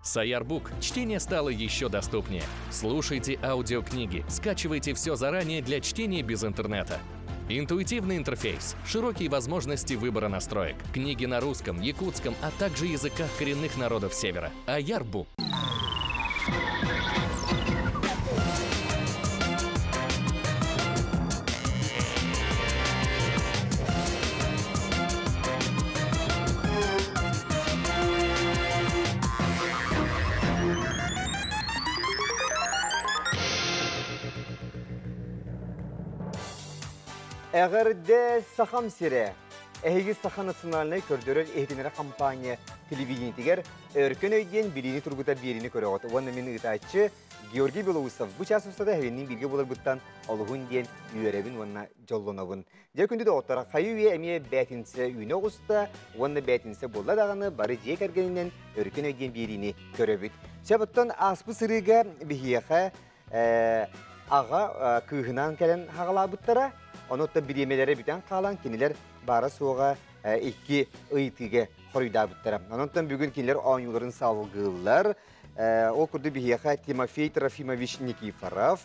С Airbook чтение стало еще доступнее. Слушайте аудиокниги, скачивайте все заранее для чтения без интернета. Интуитивный интерфейс, широкие возможности выбора настроек, книги на русском, якутском, а также языках коренных народов Севера. Airbook. Эҕэрдэ Сахам сирэ! Эһиги Саха национальнай көрдөрөр иһитиннэрэр компания телевидениетигэр Өркөн өй диэн билиини тургутар биэриини көрөҕүт уонна мин ыытааччы Георгий Белоусов бу чаас устата эһигинниин бииргэ буоларбыттан олуһун диэн үөрэбин уонна дьоллонобун. Дьэ күндү доҕоттор, хайы үйэ эмиэ бээтинсэ үүнэ оҕуста уонна бээтинсэ буолла даҕаны бары дьиэ кэргэнинэн Өркөн өй диэн биэриини көрөбүт. Сөп оттон ааспыт сырыыга биһиэхэ аҕа кыыһынаан кэлэн хаҕалаабыттара. Онуттан бириэмэлэрэ бүтэн хаалан кинилэр баара-суоҕа икки ыйытыыга хоруйдаабыттара. Онон бүгүн кинилэр оонньууларын салгыыллар. Ол курдук биһиэхэ Тимофей Трофимович Никифоров,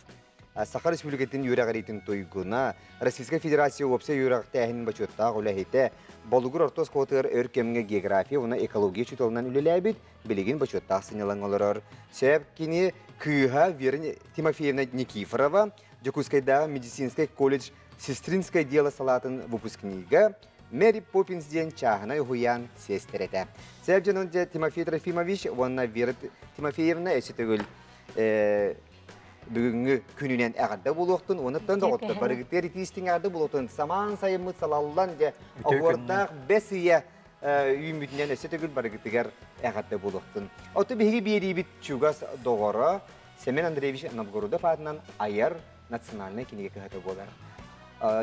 Саха Республикатын үөрэҕириитин туйгуна, Российскай Федерация уопсай үөрэхтээһинин бочуоттаах үлэһитэ, Болугур орто оскуолатыгар өр кэмҥэ география уонна экология учууталынан үлэлээбит, билигин бочуоттаах сынньалаҥ олорор. Сөп кини кыыһа Вера Тимофеевна Никифорова, Дьокуускайдааҕы медицинскэй колледж сестринское дело салаатын выпускнига, Мэри Поппинс диэн чааһынай уһуйаан сиэстэрэтэ. Сөп дьонун дьэ Тимофей Трофимович уонна Вера Тимофеевна өссө төгүл бүгүҥҥү күнүнэн эҕэрдэ буолуохтун уонуттан доҕоттор барыгытыгар итиистиҥ эҕэрдэ буолуохтун самаан сайыммыт салаллан дьэ оһуордаах бэс ыйа үүммүтүнэн өссө төгүл барыгытыгар эҕэрдэ буолуохтун. Оту биһиги биэриибит чугас доҕоро Семен Андреевич Новгородов аатынан айар национальнай кинигэ кыһата буолар.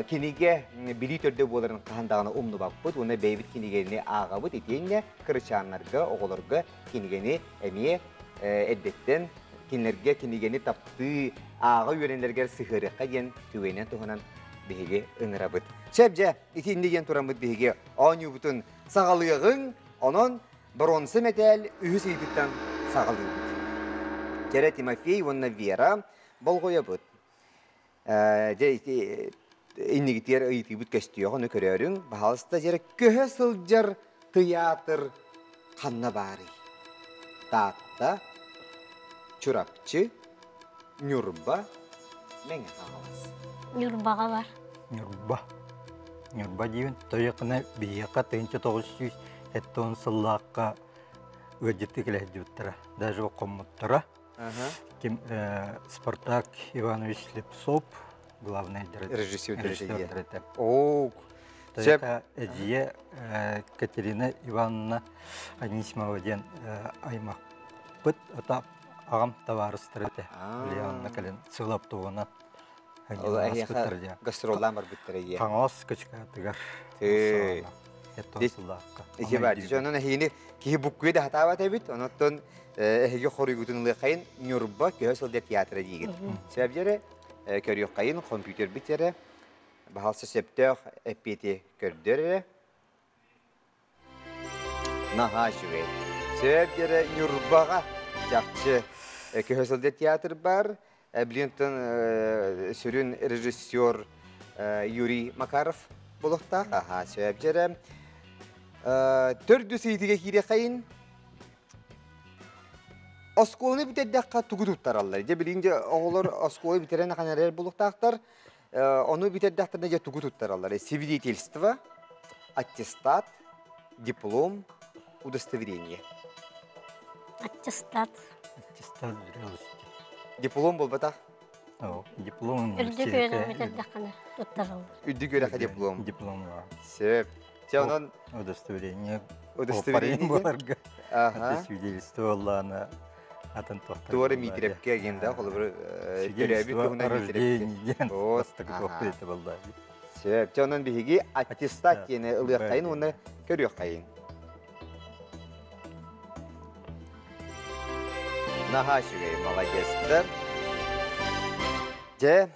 Кинигэ билии төрдө буоларын хаһан даҕаны умнубаппыт уонна бэйэбит кинигэни ааҕабыт итиэннэ кырачааннарга, оҕолорго кинигэни эмиэ эрдэттэн кинилэргэ кинигэни таптыы, ааҕа үөрэнэллэригэр сыһыарыахха диэн түгэнинэн туһанан биһиги ыҥырабыт. Сөп дьэ, ити инньэ диэн тураммыт биһиги оонньуубутун саҕалыаҕыҥ, онон Боруонса мэтээл үһүс ыйытыттан саҕалыыбыт. Кэрэ Тимофей уонна Вера болҕойобут. Дьэ ити иннигитигэр ыйытыыбыт көстүөҕэ, ону көрөөрүҥ. Баһаалыста дьэрэ көһө сылдьар тыйаатыр ханна баарый? Таатта, Чурапчы, Ньурба, Мэҥэ Хаҥалас. Ньурбаҕа бар. Ньурба. Ньурба диибин. Тойокуна биһиэхэ 1970 сыллаахха ыалдьыттыы кэлэ сылдьыбыттара. Даже хоммуттара. Ким Спартак Иванович Слепцов главный режиссер режиссер О, Тойока эдьиийэ Катерина Ивановна Анисимова диэн аймахпыт ата аҕам табаарыстара этэ. Леонна кэлин сыл автобуһунан Ол эһиэхэ гастроллаан барбыттара ийэ. Хаҥалас Кычкаатыгар. Ити бар. Онон эһигини киһи буккуйа да хатаабат эбит. Онон эһиги хоруйгутун ылыаххайын Ньурба көһө сылдьар театра диигит. Сөп көрүөххайын компьютербит эрэ баһалса сөптөөх эппиэти көрдөр эрэ. Наһаа үчүгэй. Сөп дьэрэ Ньурбаҕа чахчы көһө сылдьар театр бар. Билигин сүрүн режиссер Юрий Макаров буолуохтаах. Аха, сөп дьэрэ. Төрдүс ыйытыга киириэххэйин. Оскуоланы бүтэрдэххэ тугу туттараллар? Дьэ билигин дьэ оҕолор оскуола бүтэрэн ахан эрэр буолуохтаахтар. Ону бүтэрдэхтэринэ дьэ тугу туттараллар? Свидетельство, аттестат, диплом, удостоверение. Аттестат. Аттестат зрелости. Диплом буолбатах. О, диплом Үрдүк үөрэҕи бүтэрдэххинэ туттараллар. Үрдүк үөрэххэ диплом. Диплом. Сөп. Чэ онон удостоверение. Удостоверение буоларга. Ага. Свидетельство буоллаана атын туохтар. Туора Миитирэпкэ диэн да холобур төрөөбүт туһунан Рождение диэн бастакы туохпут этэ буолла. Сөп. Чэ онон биһиги аттестат диэни ылыаххайын уонна көрүөххэйин. Наһаа үчүгэй, молодецтар. Дьэ,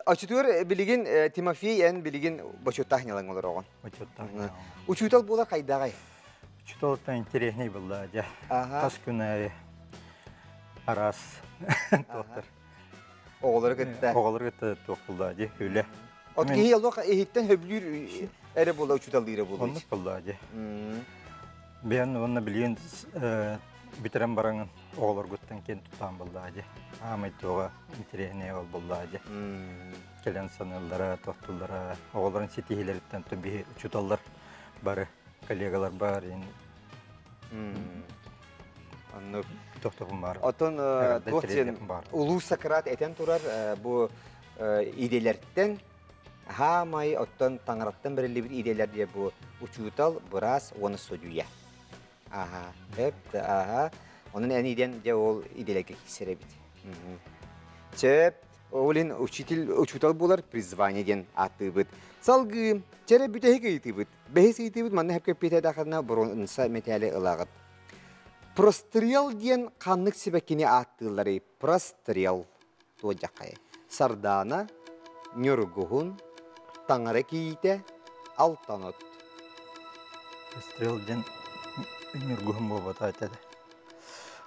очутугар билигин Тимофей эн билигин бочуоттаах ньалаҥ олороҕун. Бочуоттаах. Учуутал буолар хайдаҕай? Учуталыттан интересный была дьэ. Хас күн аайы араас туохтар. Оҕолору кытта. Оҕолору кытта туох булла дьэ үлэ. От киһи олох иһиттэн хөблүүр эрэ буола учуталлыыра буолуо. Оннук буолла дьэ. Бэйэн уонна билигин бүтэрэн бараҥын оҕолоргуттан киэн тутаан буолла дьэ. Аамай туоҕа интэриэһинэй ол буолла дьэ. Кэлэн саныыллара, тохтуллара, оҕолорун ситиһиилэриттэн биһи учууталлар бары коллегалар бар Оннук. Тохтохум бар. Отон туох диэн улуу Сократ этэн турар бу идэлэртэн хаамай оттон таҥараттан бэриллибит идэлэр диye бу учуутал, быраас уонна судьуйа. Аха, эп, аха. Онон эн иден дьэ ол идэлэргэ киирсэр эбит. Сөп. Ол иһин учитель, учуутал буолар призвание диэн ааттыыбыт. Салгыы, чэрэ бүтэһик ыйытыыбыт. Бэһис ыйытыыбыт манна хэпкэ эппиэтэдэххитинэ боруонса мэтээли ылаҕыт. Прострел диэн ханнык сибэккини ааттыылларый? Прострел. Туодьаххай. Сардаана, Ньургуһун, Таҥара кийиитэ, Алтанот. Прострел диэн Ньургуһун буолбата этэ.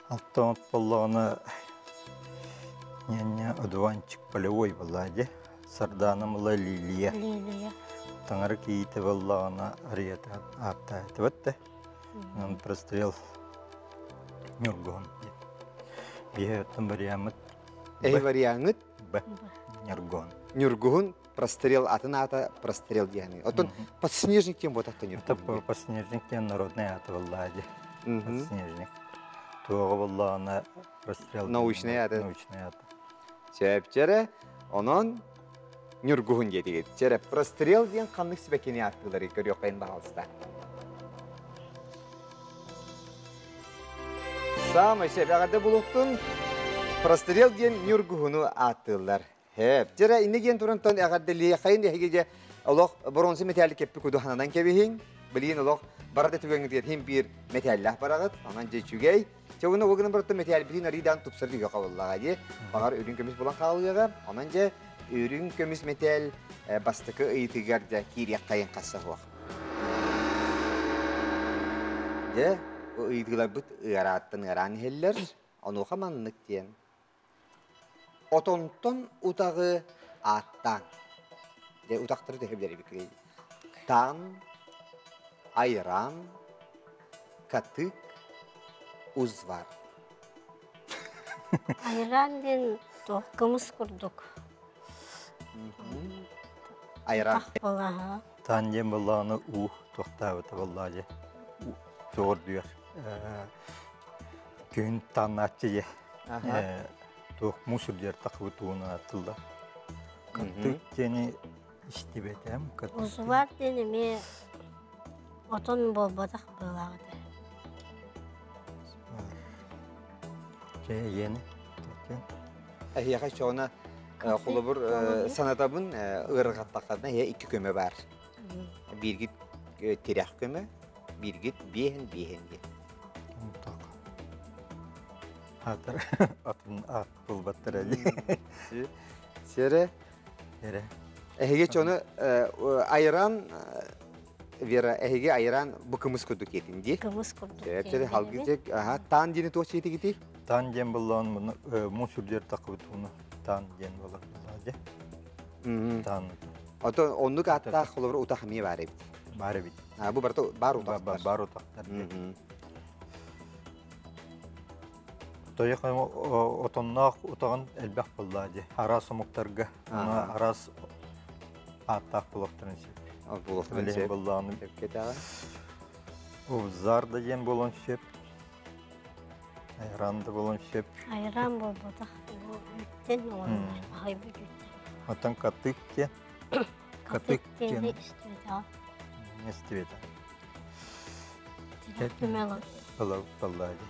Алтанот буоллаҕына ньэнньэ одуванчик полевой буоллаа дии. Сардаана мыла Лилия. Лилия. Таҥара кийиитэ буоллаҕына Арията ааттаатыбат да. Онон прострел Ньургуһун диэн. Биһи оттон вариаммыт Эһи вариаҥыт? Б. Ньургуһун. Ньургуһун прострел атын аата прострел диэни. Оттон подснежник диэн буотахта Ньургуһун. Подснежник диэн народный аата буоллаа дии. Подснежник. Туоҕа буоллаҕына прострел. Научный аата. Научный аата. Сөп Онон Ньургуһун диэтигит. Чэрэ прострел диэн ханнык сибэккини ааттыылары көрүөххэйин баҕалыста. Саамай сөп эҕэрдэ булуохтун прострел диэн Ньургуһуну ааттыыллар. Хэп. Дьэрэ инне диэн турантан эҕэрдэлиэхэйин эһиги дьэ олох бронза металл кеппи кудуһананан кэбиһиҥ. Билигин олох бара да түгэҥҥитигэр хин биир металлаах бараҕыт. Онон дьэ үчүгэй. Чэ уонна ол гынан барыттан металлбитин арыйдаан тупсар күүһэ хабыллаҕа дии. Баҕар үрүҥ көмүс булан хаалыаҕа. Онон дьэ үрүҥ көмүс металл бастакы ыйытыгар дьэ киириэххэйин хасса суох. Дьэ, ыйытыыларбыт ыарааттан ыараан иһэллэр. Онуоха маннык диэн. Отонтон утаҕы ааттаан. Дьэ, утахтары төһө билэр Таан, айран, катык, узвар. Айран диэн туох кымыс курдук. Айран. Балаһа. Таан диэн баллааны уу туохтаабыта баллаа дьэ. Туордуйар. Күн тааннааччы дьэ. Туох муус үрдүгэр тахыбыт ууну аттыллар. Катык диэни истибэтим. Узвар диэн эмиэ отон буолбатах быылаах этэ. Чэ, иэни. Эһиэхэ чоҕуна холобур санатабын ыарырҕаттаххына эһиэ икки көмө баар. Бииргит тирэх көмө, бииргит биэһин биэһин диэн. Атар атын аат булбаттар эли. Сиэрэ. Эре. Эһиги чону айран Вера, эһиги айран бу кымыс курдук етин дии. Кымыс курдук. Чэ, халгы аха таан диэни туох чиэтигити? Таан диэн буллаан муус үрдүгэр тахыбыт уну таан диэн болар дьэ. Таан. Ото оннук ааттаах холобур утах эмиэ баар эбит. Баар эбит. А бу барыта баар утахтар. Баар утахтар. Тойох отонноох утаҕын элбэх буоллаа дии. Араас омуктарга араас ааттаах буолуохтарын сөп. Буолуохтарын сөп. Буоллаҕына Узар да диэн буолуон сөп. Айран да буолуон сөп. Айран буолбатах. Бу үүттэн оҥороллор. Аһыйбыт үүттэн. Оттон катык диэн. Катык диэни истибэтэҕим. Истибэтэ. Тирэх көмө ылар. Ылар баллаа дии.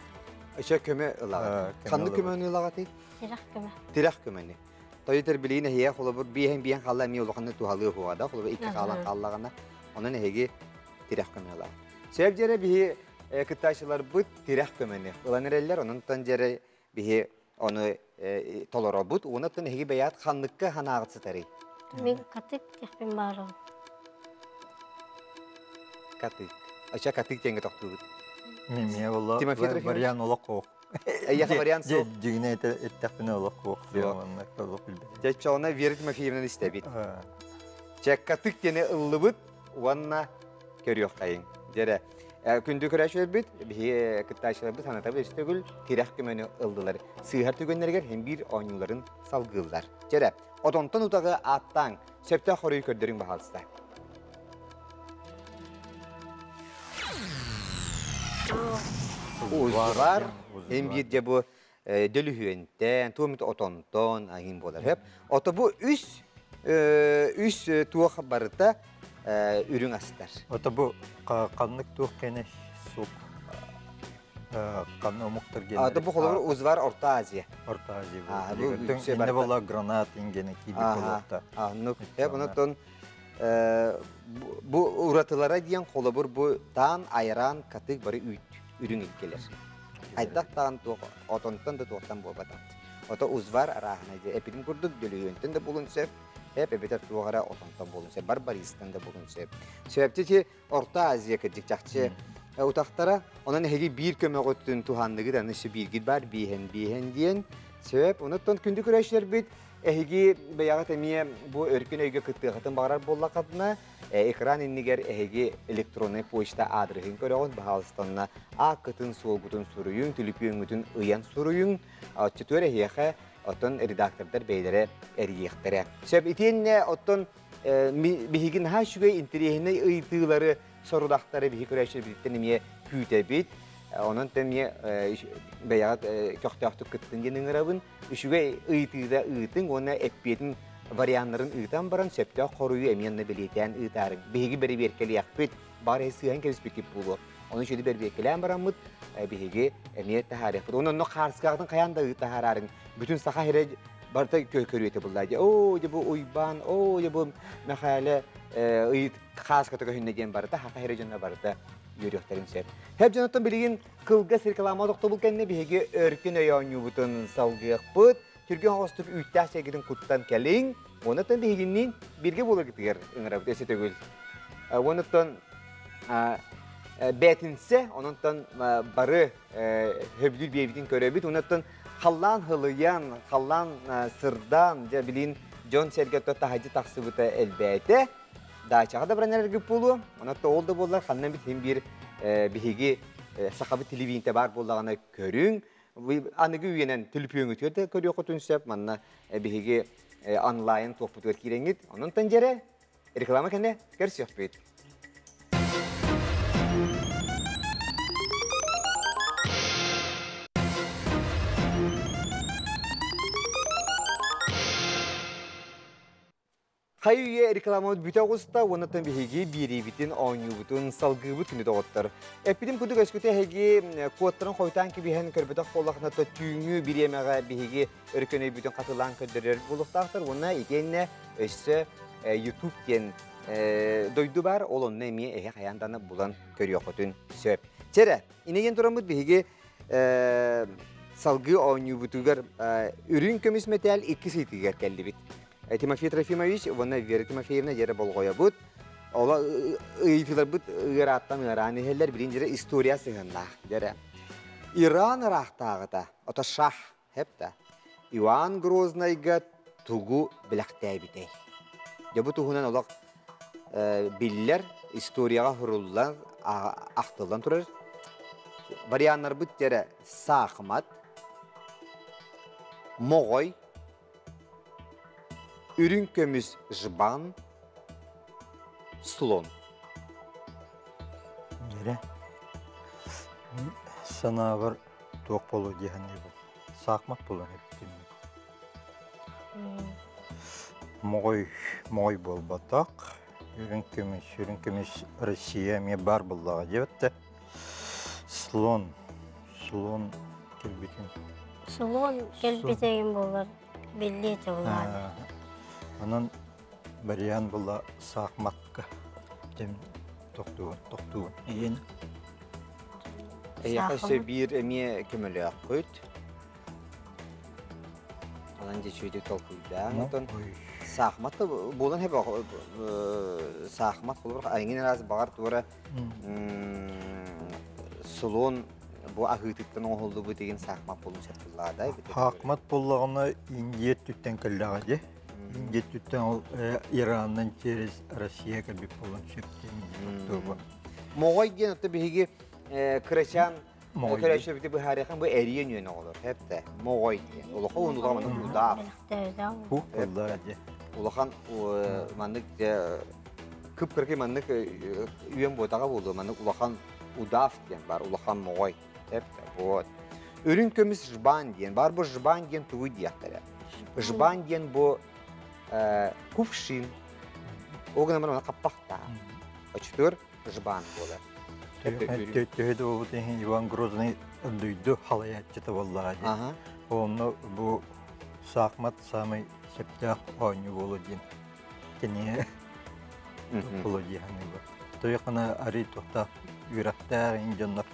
Өсө көмө ылаҕыт. Ханнык көмөнү ылаҕытый? Тирэх көмө. Тирэх көмөнү. Тойутар билигин эһиэ холобур биэһин биэһин хаалла эмиэ улаханнык туһалыы уһуоҕа да холобур икки хаалан хааллаҕына онон эһиги тирэх көмө ылаҕыт. Сөп дьэрэ биһи кыттааччыларбыт тирэх көмөнү ылан эрэллэр онон дьэрэ биһи ону толоробут уонна эһиги бэйэт ханныкка ханаағыт сытарый? Мин катык диэхпин баарым. Катык. Ача катык диэҥҥэ тохтуубут. Миэ болла Тимофей Трофимович? вариант олох суох. Эйиэхэ вариант суох? Дьиҥинэ эттэхпинэ олох суох. Маннык олох билбэтим. Дьэ, чоҕуна Вера Тимофеевнаны истэбит. Чеккатык диэни ыллыбыт уонна көрүөххэйиҥ. Дьэрэ, күндү көрөөччүлэрбит, биһи кыттааччыларбыт санатабыт өстөгүл тирэх көмөнү ыллылар. Сыыһар түгэннэригэр һин биир оонньууларын салгыыллар. Дьэрэ, отонтон утаҕы ааттааҥ, сөптөөх хоруйу көрдөрүҥ баһаалыста. Узвар, һин биир дьэ бу дөлүһүөнтэн, туомит отонтон аһыын буолар. Хөп. Ото бу үс үс туох барыта үрүҥ астар. Ото бу ханнык туох кэне сук ханны омуктар геннери. Ото бу холобур узвар Орто Азия. Орто Азия бу. Инне була гранат ингене киби болуопта. Аннык. Хеп онотон бу уратылара диэн холобур бу таан айран катык бары үүт үрүҥ илгелер. Хайдах даҕаны туох отонтон да туохтан буолбатах. Ото узвар арааһына дьэ эпитин курдук дөлүһүөнтэн да буолун сөп, эп эбэтэр туох эрэ отонтон буолун сөп, барбаристан да буолун сөп. Сөптү ти Орто Азия кырдьык чахчы утахтара, онон эһиги биир көмөҕүтүн туһанныгыт аны өссө бииргит баар бииһэн бииһэн диэн сөп. Онуттан күндү көрөөччүлэрбит эһиги бэйэҕит эмиэ бу өркөн өйгө кыттыахытын баҕарар буоллаххытына Экран иннигэр эһиги электроннай почта аадырыһын көрөҕүт, баһаалыстанна ааккытын-суолгутун суруйуҥ, түлүпүөҥҥүтүн ыйан суруйуҥ. Отчутугар эһиэхэ оттон редактордар бэйэлэрэ эрийиэхтэрэ. Сөп итиэннэ оттон биһиги наһаа үчүгэй интэриэһинэй ыйытыылары, сорудахтары биһи көрөөччүлэрбититтэн эмиэ күүтэбит. Онон эмиэ бэйэҕит көхтөөхтүк кыттын диэн ыҥырабын. Үчүгэй ыйытыыта ыытыҥ уонна эппиэтин варианнарын ыытан баран сөптөөх хоруйу эмиэ онно бэлиэтээн ыытаарыҥ. Биһиги бэрэбиэркэлиэхпит, баар сыыһан кэбиспиккит буолуо. Ону үчүгэйдик бэрэбиэркэлээн бараммыт биһиги эмиэ таһаарыахпыт. Уонна онно хаарыскаҕытын хайаан да таһаараарыҥ. Бүтүн саха сирэ барыта көрүөтэ булла. Оо, дьэ бу Уйбаан, оо, дьэ бу Мэхээлэ ыйыт хааската көһүннэ диэн барыта саха сирэ дьоно барыта үөрүөхтэрин сөп. Хэп дьоноттон билигин кылгас реклама тохтобул кэннэ биһиги өркөн өй оонньуубутун салгыахпыт. Түргэн оҕостук үүттээх чэйгитин куттан кэлиҥ. Онуттан биһигинниин бииргэ буоларгытыгар ыҥырабыт өссө төгүл. Онуттан бээтинсэ, ононтон бары хөбүлүүр биэбитин көрөбүт. Онуттан халлаан хылыйан, халлаан сырдаан, дьэ билин дьон-сэргэ таһырдьа тахсыбыта элбээтэ. Даачаҕа да баран эрэргит буолуо. Онон ол да буоллар ханна эмит син биир биһиги сахабыт телевидениетэ баар буоллаҕына көрүҥ. Аныгы үйэнэн түлүпүөҥүтүгэр да көрүөххүтүн сөп. Манна биһиги онлайн туохпутугар киирэҥҥит. Онон дьэрэ реклама кэннэ көрсүөхпүт. Хайы-үйэ рекламабыт бүтэ оҕуста уонна биһиги биэриибитин, оонньуубутун салгыыбыт күнү доҕоттор. Эппитим курдук өскөтө эһиги куоттарын хойутаан кэбиһэн көрбөтөх буоллахына то түүҥҥү бириэмэҕэ биһиги өркөн өйбүтүн хатылаан көрдөрөр буолуохтаахтар уонна итиэннэ өссө YouTube диэн дойду бар, ол онно эмиэ эһи хайаан даҕаны булан көрүөххүтүн сөп. Чэрэ, инигин тураммыт биһиги салгыы оонньуубутугар үрүҥ көмүс мэтээл иккис ыйытыгар кэллибит. Тимофей Трофимович уонна Вера Тимофеевна дьэрэ болҕойобут. Ола ыйытыыларбыт ыарааттан ыараан иһэллэр, билин дьэрэ история сыһыаннаах дьэрэ. Иран ыраахтааҕыта, ото шах, хепта. Иван Грознайга тугу бэлэхтээбитэй? Дьэ бу туһунан олох биллэр, историяҕа суруллан, ахтыллан турар. Варианнарбыт дьэрэ саахымат, моҕой, Үрүҥ көмүс жбан, слон. Дьэрэ. Санаабар туох буолуо дии саныыбын. Саахмат буолан эбиттим. Моҕой, моҕой буолбатах. Үрүҥ көмүс, үрүҥ көмүс Россия эмиэ баар буоллаҕа диэбит да. Слон, слон кэлбитин. Слон кэлбитигин буолар биллиэ этэ булаады. Онон вариант була саахмакка. Дем тохтуун, тохтуун. Иин. Эйиэхэ өссө биир эмиэ көмөлөөххүт. Онон дьэ толкуйдаан отон саахмат да буолан хэбэ саахмат холобур айыңын ыраас баҕар туора. Слон бу аһыытыттан оҥоһуллубут деген саахмат буолуон сөп буллаҕа да. Саахмат буоллаҕына Индия өттүттэн кэллэҕэ дии. Индия өттүттэн ол Ираннан через Россия кэлбит буолуон сөп диэн. Моҕой диэн отто биһиги кырачаан көрөөччүбүтү быһаарыахан бу эриэн үөн оҕолор хэпте моҕой диэн улахан унулаҕа маннык удаах улахан маннык кып-кыракый маннык үөн буотаҕа буолуо маннык улахан удаав диэн бар улахан моҕой хэпте вот үрүҥ көмүс жбан диэн бар бу жбан диэн тугуй диэхтэрэ жбан диэн бу кувшин ол гынан баран хаппахтаах очутур жбан буолар. Төһө да буолбут иһин Иван Грозный дойду халайааччыта буоллаҕа дии. Онно бу саахмат саамай сөптөөх оонньуу буолуо диэн кини буолуо дии саныыбын. Тойохана арый туохтаах үөрэхтээх ин дьоннор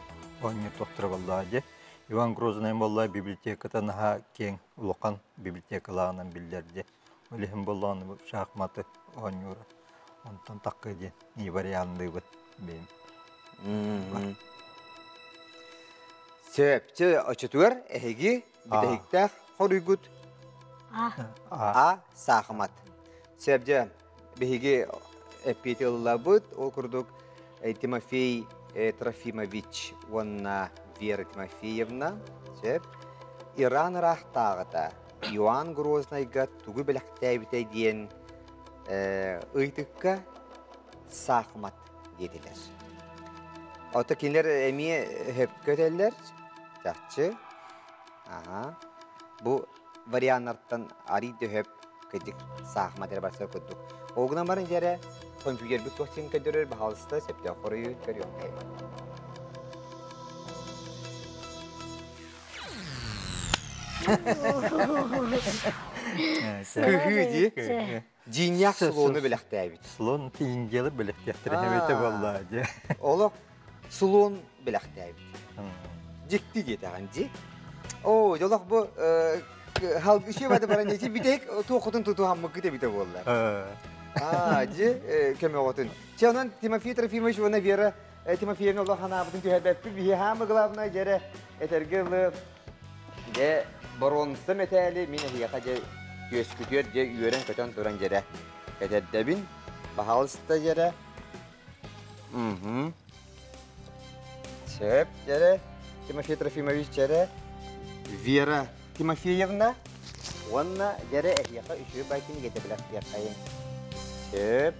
оонньуу туохтара буоллаҕа дии. Иван Грозный буолла библиотеката наһаа киэҥ улахан библиотекалааҕынан биллэр дии. Ол иһин буоллаҕына бу шахматы оонньуура. Онтон такка диэн не варианныыбыт бэйэм. Сөп, чэ, оччотугар эһиги бүтэһиктээх хоруйгут А. Саахымат. Сөп, дьэ, биһиги эппиэти ыллабыт. Ол курдук Тимофей Трофимович уонна Вера Тимофеевна, сөп, Иран ыраахтааҕыта Иоанн Грознайга тугу бэлэхтээбитэ диэн ыйытыкка саахымат диэтилэр. Ото кинилэр эмиэ хөпкө этэллэр, чахчы. Аха. Бу варианнартан арый да хөп кыдьык саахымат эрэ барсар курдук. Ол гынан баран дьэрэ компьютербит туох син көрдөрөр баһаалыста сөптөөх хоруйу көрүөххэ. Кыһыы дии. Дьиҥнээх слону бэлэхтээбит. Слон Индиялар бэлэхтиэхтэрэ эбэтэ буолла дьэ. Олох слон бэлэхтээбит. Дьикти диэтэҕин дии. Оо, дьолох бу халгышы бады баран ити бүтэһик туоххутун тутуһаммыккыт эбитэ буоллар. Аа, дьи көмөҕөтүн. Чэ, онон Тимофей Трофимович уонна Вера Тимофеевна олох ханаабытын түһэрбэппит. Биһи хаамы главное дьэрэ этэргэ ылы дьэ боруонса мэтээли мин эһиэхэ дьэ түөскүтүөр дьэ үөрэн-көтөн туран дьэрэ этэрдэбин. Баһаалыста дьэрэ. Мгм. Сөп дьэрэ Тимофей Трофимович дьэрэ Вера Тимофеевна уонна дьэрэ эһиэхэ үчүгэй бай кинигэтэ бэлэхтиэххэйиҥ. Сөп.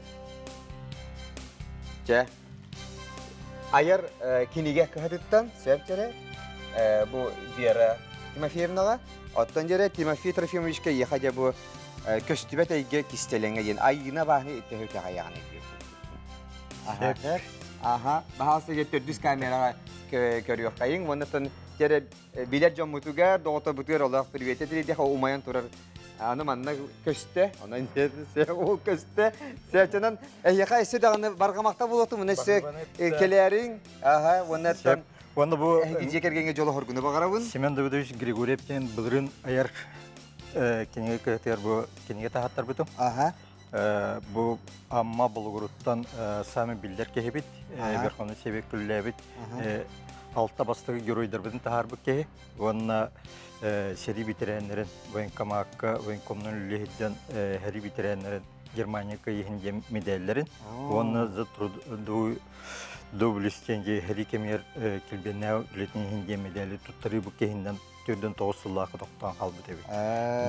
Чэ, айар кинигэ кыһатыттан сөп дьэрэ бу Вера Тимофеевнаҕа, оттон дьэрэ Тимофей Трофимовичка иэхэ дьэ бу көстүбэт эйгэ кистэлэҥэ диэн айыына бааһыны төһө итэҕэйэҕин Аха, аха, баһаалыста дьэ төрдүс камераҕа көрүөххэйиҥ уонна дьэрэ билэр дьоммутугар, доҕотторбутугар олох привет этилидэх умайан турар аны манна көстө, онон ол көстө. Сээчэнэн эһиэхэ эссе даҕаны барҕамахта буолуотум, мына эссе кэлээриҥ, аха, уонна Уонна бу эһиги дьиэ кэргэҥҥэ дьолу хоргуну баҕарабын. Семен Давыдович Григорьев диэн былырыын айар кинигэ кыһатыгар бу кинигэ таһаттарбытым. Аха. Бу Амма Болугуруттан саамай биллэр киһибит, Верховный Совет күллээбит алта бастакы геройдарбытын таһаарбыт киһи уонна сэрии бэтэрээннэрин военкомакка военкомнан үлэһиттэн сэрии бэтэрээннэрин Германия кыайыһын диэн медаллэрин уонна за труду доблесть диэн сэрии кэмигэр килбиэннээх үлэтин иһин диэн медали туттарыы бу киһиннэн 49 сыллаахха тохтоон хаалбыт эбит.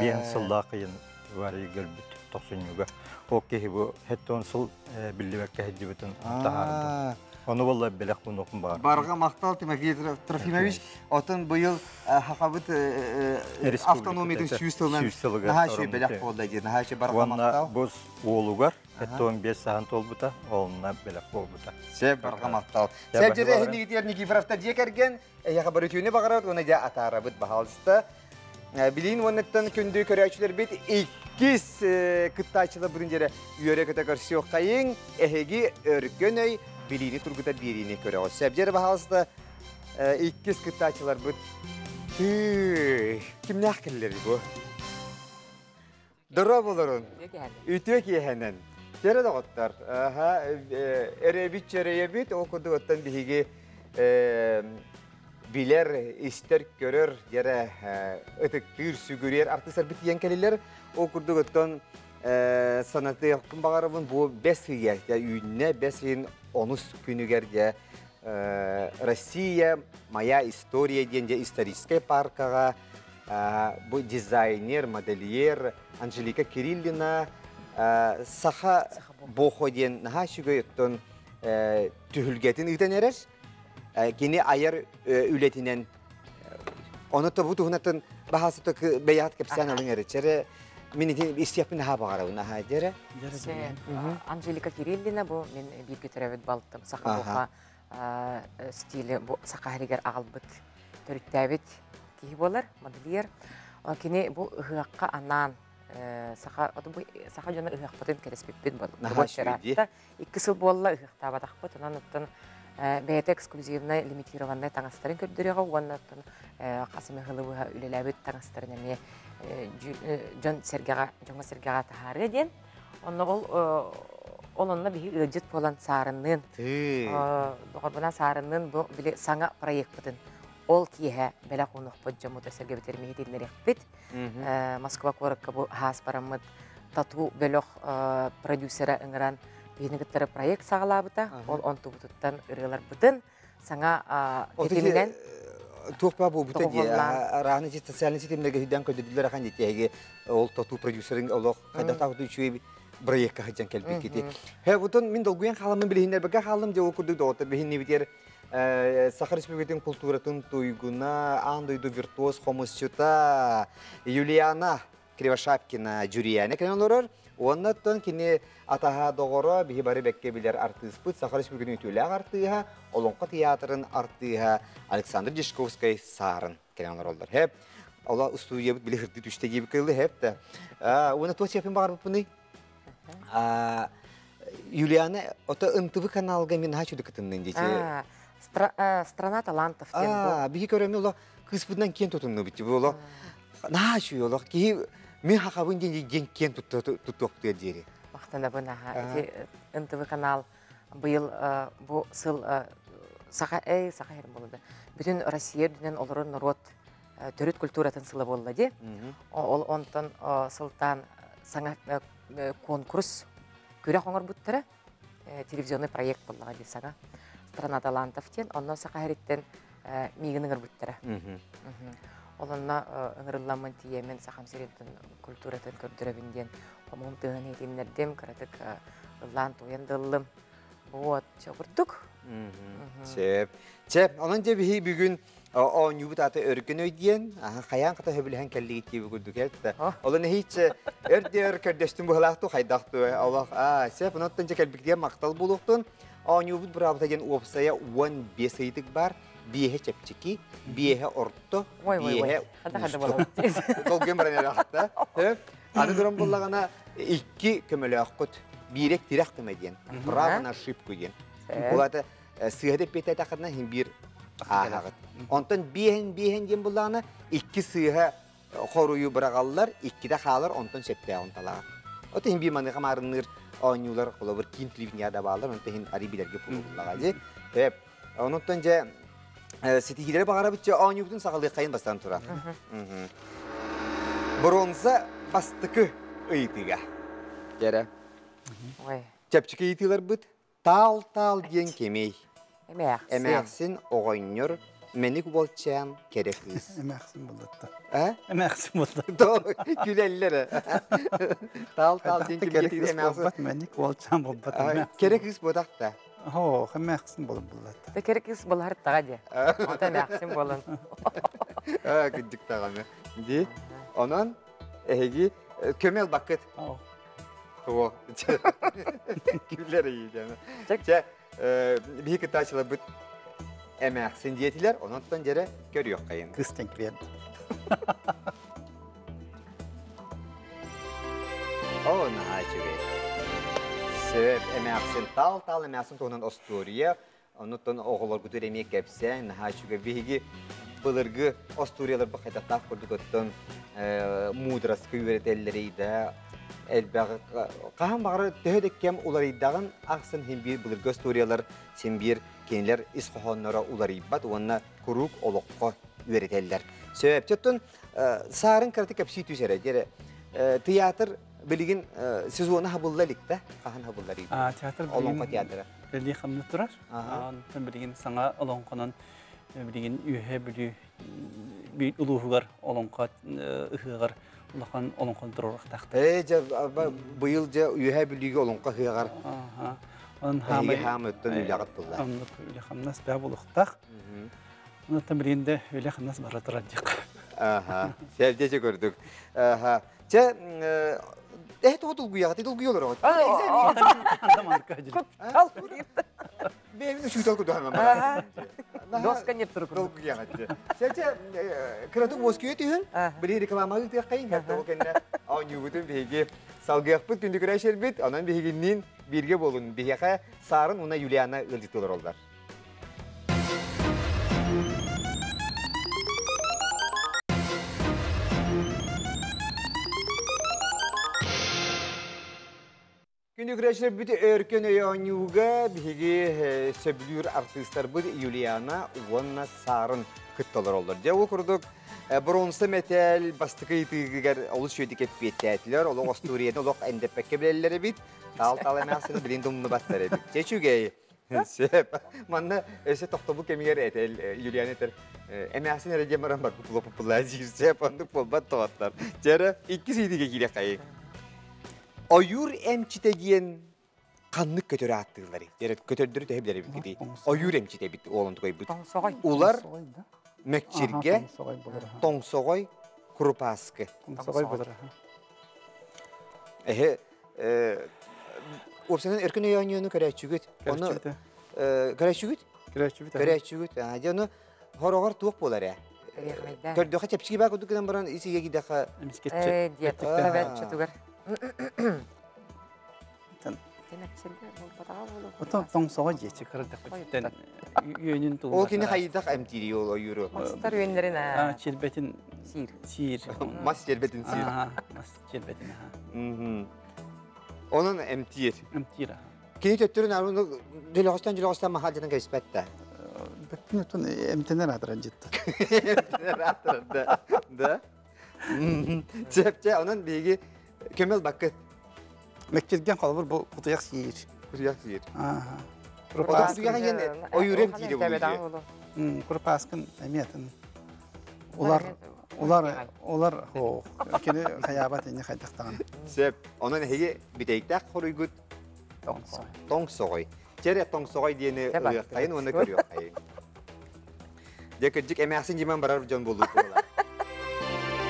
Биэн сыллаах ыйын Варя көрбүт тохсунньуга. Ол киһи бу 70 сыл биллибэккэ сылдьыбытын таһаарда. Ону буолла бэлэх мунуохум баар. Барҕа махтал Тимофей Трофимович. Отон быйыл хахабыт автономиятын сүүс сылынан наһаа үчүгэй бэлэх буолла диэн. Наһаа үчүгэй барҕа махтал. Бу уолугар 75 саһан туолбута, олунна бэлэх буолбута. Сөп барҕа махтал. Сөп дьире Никитер Никифоровтар дьиэ кэргэн эһиэхэ бары үтүөнү баҕарабыт уонна дьэ атаарабыт баһаалыста. Билиин уоннаттан күндү көрөөччүлэрбит иккис кыттааччыларбытын дьэрэ үөрэ-көтө көрсүөххэйиҥ, эһиги өркөн өй билиини тургутар биэриини көрөҕүт. Сөп дьэрэ баһаалыста иккис кыттааччыларбыт кимнээх кэллэрий бу? Дорооболорун. Үтүө киэһэнэн. Кэрэ доҕоттор. Аха, эрэбит чэрэйэбит, ол курдук оттон биһиги Билэр, истэр, көрөр, дьэрэ ытыктыыр, сүгүрүйэр артыыстарбыт тиийэн кэлилэр. Ол курдук оттон санатыахпын баҕарабын бу бэс ыйа үүннэ, бэс ыйын онус күнүгэр дьэ Россия моя история диэн дьэ историческай паркаҕа бу дизайнер, модельер Анжелика Кириллина Саха Бохо диэн наһаа үчүгэй оттон түһүлгэтин ыытан эрэр. Кини айар үлэтинэн ону бу туһунатын баһаасыта бэйэҕит кэпсээн алыҥ эрэ чэрэ мин ити истиэхпин наһаа баҕарабын аһаа дьэрэ. Анжелика Кириллина бу мин бииргэ төрөөбүт балтым Саха Бохо стиле бу саха иһигэр аҕалбыт төрүттээбит киһи буолар модельер. Кини бу ыһыахха анаан саха саха дьоно ыһыахпытын кэтэспиппит буолла. Икки сыл буолла ыһыахтаабатахпыт, онон оттон бэйэтэ эксклюзивнай лимитированнай таҥастарын көрдөрүөҕэ уонна оттон хас эмэ сылы быһа үлэлээбит таҥастарын эмиэ дьон сэргэҕэ дьоҥҥо сэргэҕэ таһаарыа диэн. Онно ол ол онно биһи ыалдьыт буолан саарынныын доҕорбунан саарынныын бу били саҥа проекпытын ол киэһэ бэлэх уунуохпут дьоммутугар сэргэбитигэр иһитиннэриэхпит. Москва куоракка бу хаас бараммыт тату бөлөх продюсера ыҥыран биһини кыттары проект саҕалаабыта. Ол онтубутуттан ырыаларбытын саҥа тэтиминэн туох баа буолбута дии арааны социальный ситимнэргэ сүйдээн көрдөрдүлэр ахан дии ол тату продюсерин олох хайдахтаах үчүгэй проекка сылдьан кэлбиккити. Хэ бутун мин долгуйан хаалыммын билиһиннэрбэккэ хааллым дьэ ол курдук доҕоттор биһиннибитигэр Саха Республикатын култууратын туйгуна, аан дойду виртуоз хомусчута Юлиана Кривошапкина Дьүрүйээнэ кэлэн олорор. Уонна оттон кини атаһа доҕоро, биһи бары бэккэ билэр артыыспыт, Саха Республикатын үтүөлээх артыыһа, Олоҥхо театрын артыыһа Александр Дьячковскай Саарын кэлэн олороллор. Хэп, ола устудьуйабыт били хырды түстэ диэбит кылы хэп да. Уонна туох сиэппин баҕарбыппыный? Юлиана, ото НТВ каналга мин наһаа чудо кытыннын дии. Страна талантов диэн бу. Биһи көрөмү оло кыыспытынан киэн тутуннубут бу оло. Наһаа үчүгэй олох киһи мин хахабын диэн диэн киэн туттуохтугар диэри. Махтанабын аха. Ити НТВ канал быйыл бу сыл саха эй саха херин болуда. Бүтүн Россия үрдүнэн олорор норуот төрүт культуратын сыла буолла ди. Ол онтон сылтаан саҥа конкурс күрэх оҥорбуттара телевизионный проект буоллаҕа дии саҥа страна талантов диэн онно саха сириттэн миигин ыҥырбыттара. Ол онно ыҥырылламмын тиийэммин сахам сирин культуратын көрдөрөбүн диэн хомуһум тыаһын иһитиннэрдим, кыратык ыллаан туойан да ыллым. Вот, чобурдук. Сөп. Чэ, онон дьэ биһи бүгүн оонньуубут аата Өркөн өй диэн, хайаан хата сөбүлэһэн кэллигит диэби курдук элтэ. Олон эһииччэ өр де өр көрдөстүм быһалаах хайдах ту олох аа сөп оноттон дьэ кэлбикдиэн махтал буолуохтун. Оонньуубут быраабыта диэн уопсайа 15 ыйытык бар. Биэһэ чэпчэки, биэһэ орто, биэһэ Долгуйан баран эрэ Аны туран буллаҕына икки көмөлөөххүт. Биирэ тирэх көмө диэн. Право на ошибку диэн. Ол аата сыыһа эппиэтээтэххитинэ иһин биир ааһаҕыт. Онтон биэһин биэһин диэн буллаҕына икки сыыһа хоруйу быраҕаллар, иккитэ хаалар, онтон сөптөөҕүн талаҕар. От иһин биир маныаха маарынныыр оонньуулар холобур киин телевидение да бааллар, онтон иһин арый билэргэ булуллаҕа дии. Эп, онуттан дьэ ситиһиилэри баҕарабыт дьэ оонньуубутун саҕалыаххайын бастаан турар. Бронза бастакы ыйытыыга. Дьэрэ. Чэпчэки ыйытыыларбыт Таал-таал диэн кимий? Эмээхсин. Эмээхсин оҕонньор мэник уолчаан кэрэ кыыс. Эмээхсин буллатта. А? Эмээхсин буллатта. Күлэллэр. Таал-таал диэн кимий? Кэрэ кыыс буолбат, мэник уолчаан буолбат. Кэрэ кыыс буотах да. Оо, эмээхсин буолан буллатта. Та кэрэ кыыс булар таға де. Ота эмээхсин буолан. Аа, кырдьык даҕаны. Ди. Онон эһиги көмө ылбаккыт. О, күлэр иидэн. Чэ, биһи кыттааччыларбыт эмээхсин диэтилэр, онон дьэрэ көрүөххэйин. Кыс кэҥкириэн. О, наһаа үчүгэй. Сөп, эмээхсин таал-таал эмээхсин туһунан остуоруйа, Оннуттан оҕолоргутугар эмиэ кэпсээн, наһаа үчүгэй. Биһиги былыргы остуоруйаларбыт хайдахтаах курдук оттон мудроска үөрэтэллэрий да элбэх хаһан баҕарар төһө да кэм уларыйдаҕын ахсын син биир былыргы остуоруйалар син биир кинилэр ис хоһоонноро уларыйбат уонна куруук олоххо үөрэтэллэр. Сөп. Оттон саарын кыраты кэпсии түс эрэ. Диэри театр билигин сезона хабылла илик да? Хаһан хабыллар Театр Олоҥхо театра. Үлэлии хамны турар. Онтон билигин саҥа олоҥхонон билигин Үөһээ Бүлүү улууһугар олоҥхо ыһыаҕар улахан олоҥхону туруорахтаахтар. Ээ, дьэ, быйыл дьэ Үөһээ Бүлүүгэ олоҥхо ыһыаҕар Он эһиги хаамы өттөн үлэҕит булла. Оннук үлэ хамнас баа булуохтаах. Онтон билигин да үлэ хамнас бара турар диэххэ. Аха, сэрдече көрдүк. Аха. Чэ, э тоҕо долгуйаҕыт, долгуйа олороҕут. Бэйэбин учуутал кудуһаҥа барар. Доска не турук. Долгуйаҕыт. Чэ, кыратык уоскуйа түһүн, били реклама ыытыаххайын, ол кэннэ оонньуубутун биһиги салгыахпыт күндү күрэшербит, онон биһигинниин бииргэ буолун. Биһиэхэ Саарын уонна Юлиана ыалдьыттыы олороллор. Күндү көрөөччүлэрбит өркөн өй оонньууга биһиги сөбүлүүр артыыстарбыт Юлиана уонна Саарын кытта олороллор. Дьэ, ол курдук бронза мэтээл бастакы ыйытыгыгар олус үчүгэйдик эппиэттээтилэр. Олох остуоруйаны олох эндэппэккэ билэллэр эбит. Таал-таал эмээхсини билин да умнубаттар эбит. Дьэ, үчүгэй. Сөп. Манна өссө тохтобул кэмигэр этэл Юлиана этэр эмээхсин эрэ диэн баран барбыт лопуппулаа диир. Сөп, оннук буолбат тоҕоттор. Дьэ эрэ, иккис ыйытыыга киириэххэйиҥ. Ойуур эмчитэ диэн ханнык көтөрү ааттыылларый? Дьэ көтөрдөрү төһө билэр эбиккитий? Ойуур эмчитэ эбит уолун тугайбыт. Тоҥсоҕой. Улар, мэкчиргэ, тоҥсоҕой, курупааскы. Тоҥсоҕой болар. Эһэ уопсайынан өркөн өй оонньууну көрөөччүгүт. Ону көрөөччүгүт? Көрөөччүбүт. Көрөөччүгүт. Дьэ ону хороҕор туох буолар ээ? Көрдөхө чэпчэки баа курдук гынан баран ис иһэ киидэхэ Эмискеччи. Диэт, чутугар. Отон тоҥсоҕой диэчи кырдахпыттан үөнүн Ол кини хайдах эмтиирий ол ойууру? Мастар үөннэрин аа чирбэтин сиир. Сиир. Мас чирбэтин сиир. Мас чирбэтин. Онон эмтиир. Эмтиир. Кини төттөрүн арыны дөлөҕөстөн дөлөҕөстөн маха дьанан кэбиспэт да. Бэттин отон эмтенер аатыран житта. Эмтенер аатыран да. Да. Чэпчэ, онон биһиги көмөл баккыт. Мэкчирген холобур бу кутуйах сиир. Кутуйах сиир. Кутуйах диэн ойуурем тиире буолуо. Курупааскын эмиэтин. Улар улар улар хоо кини хайаабат инни хайдахтаҕын. Сөп. Онон эһиги бүтэйтээх хоруйгут тоҥсоҕой. Чэрэ тоҥсоҕой диэни ылыаххайын уонна көрүөххайын. Дьэ кырдьык эмээхсин дьимэн барар дьон буолуу буолар.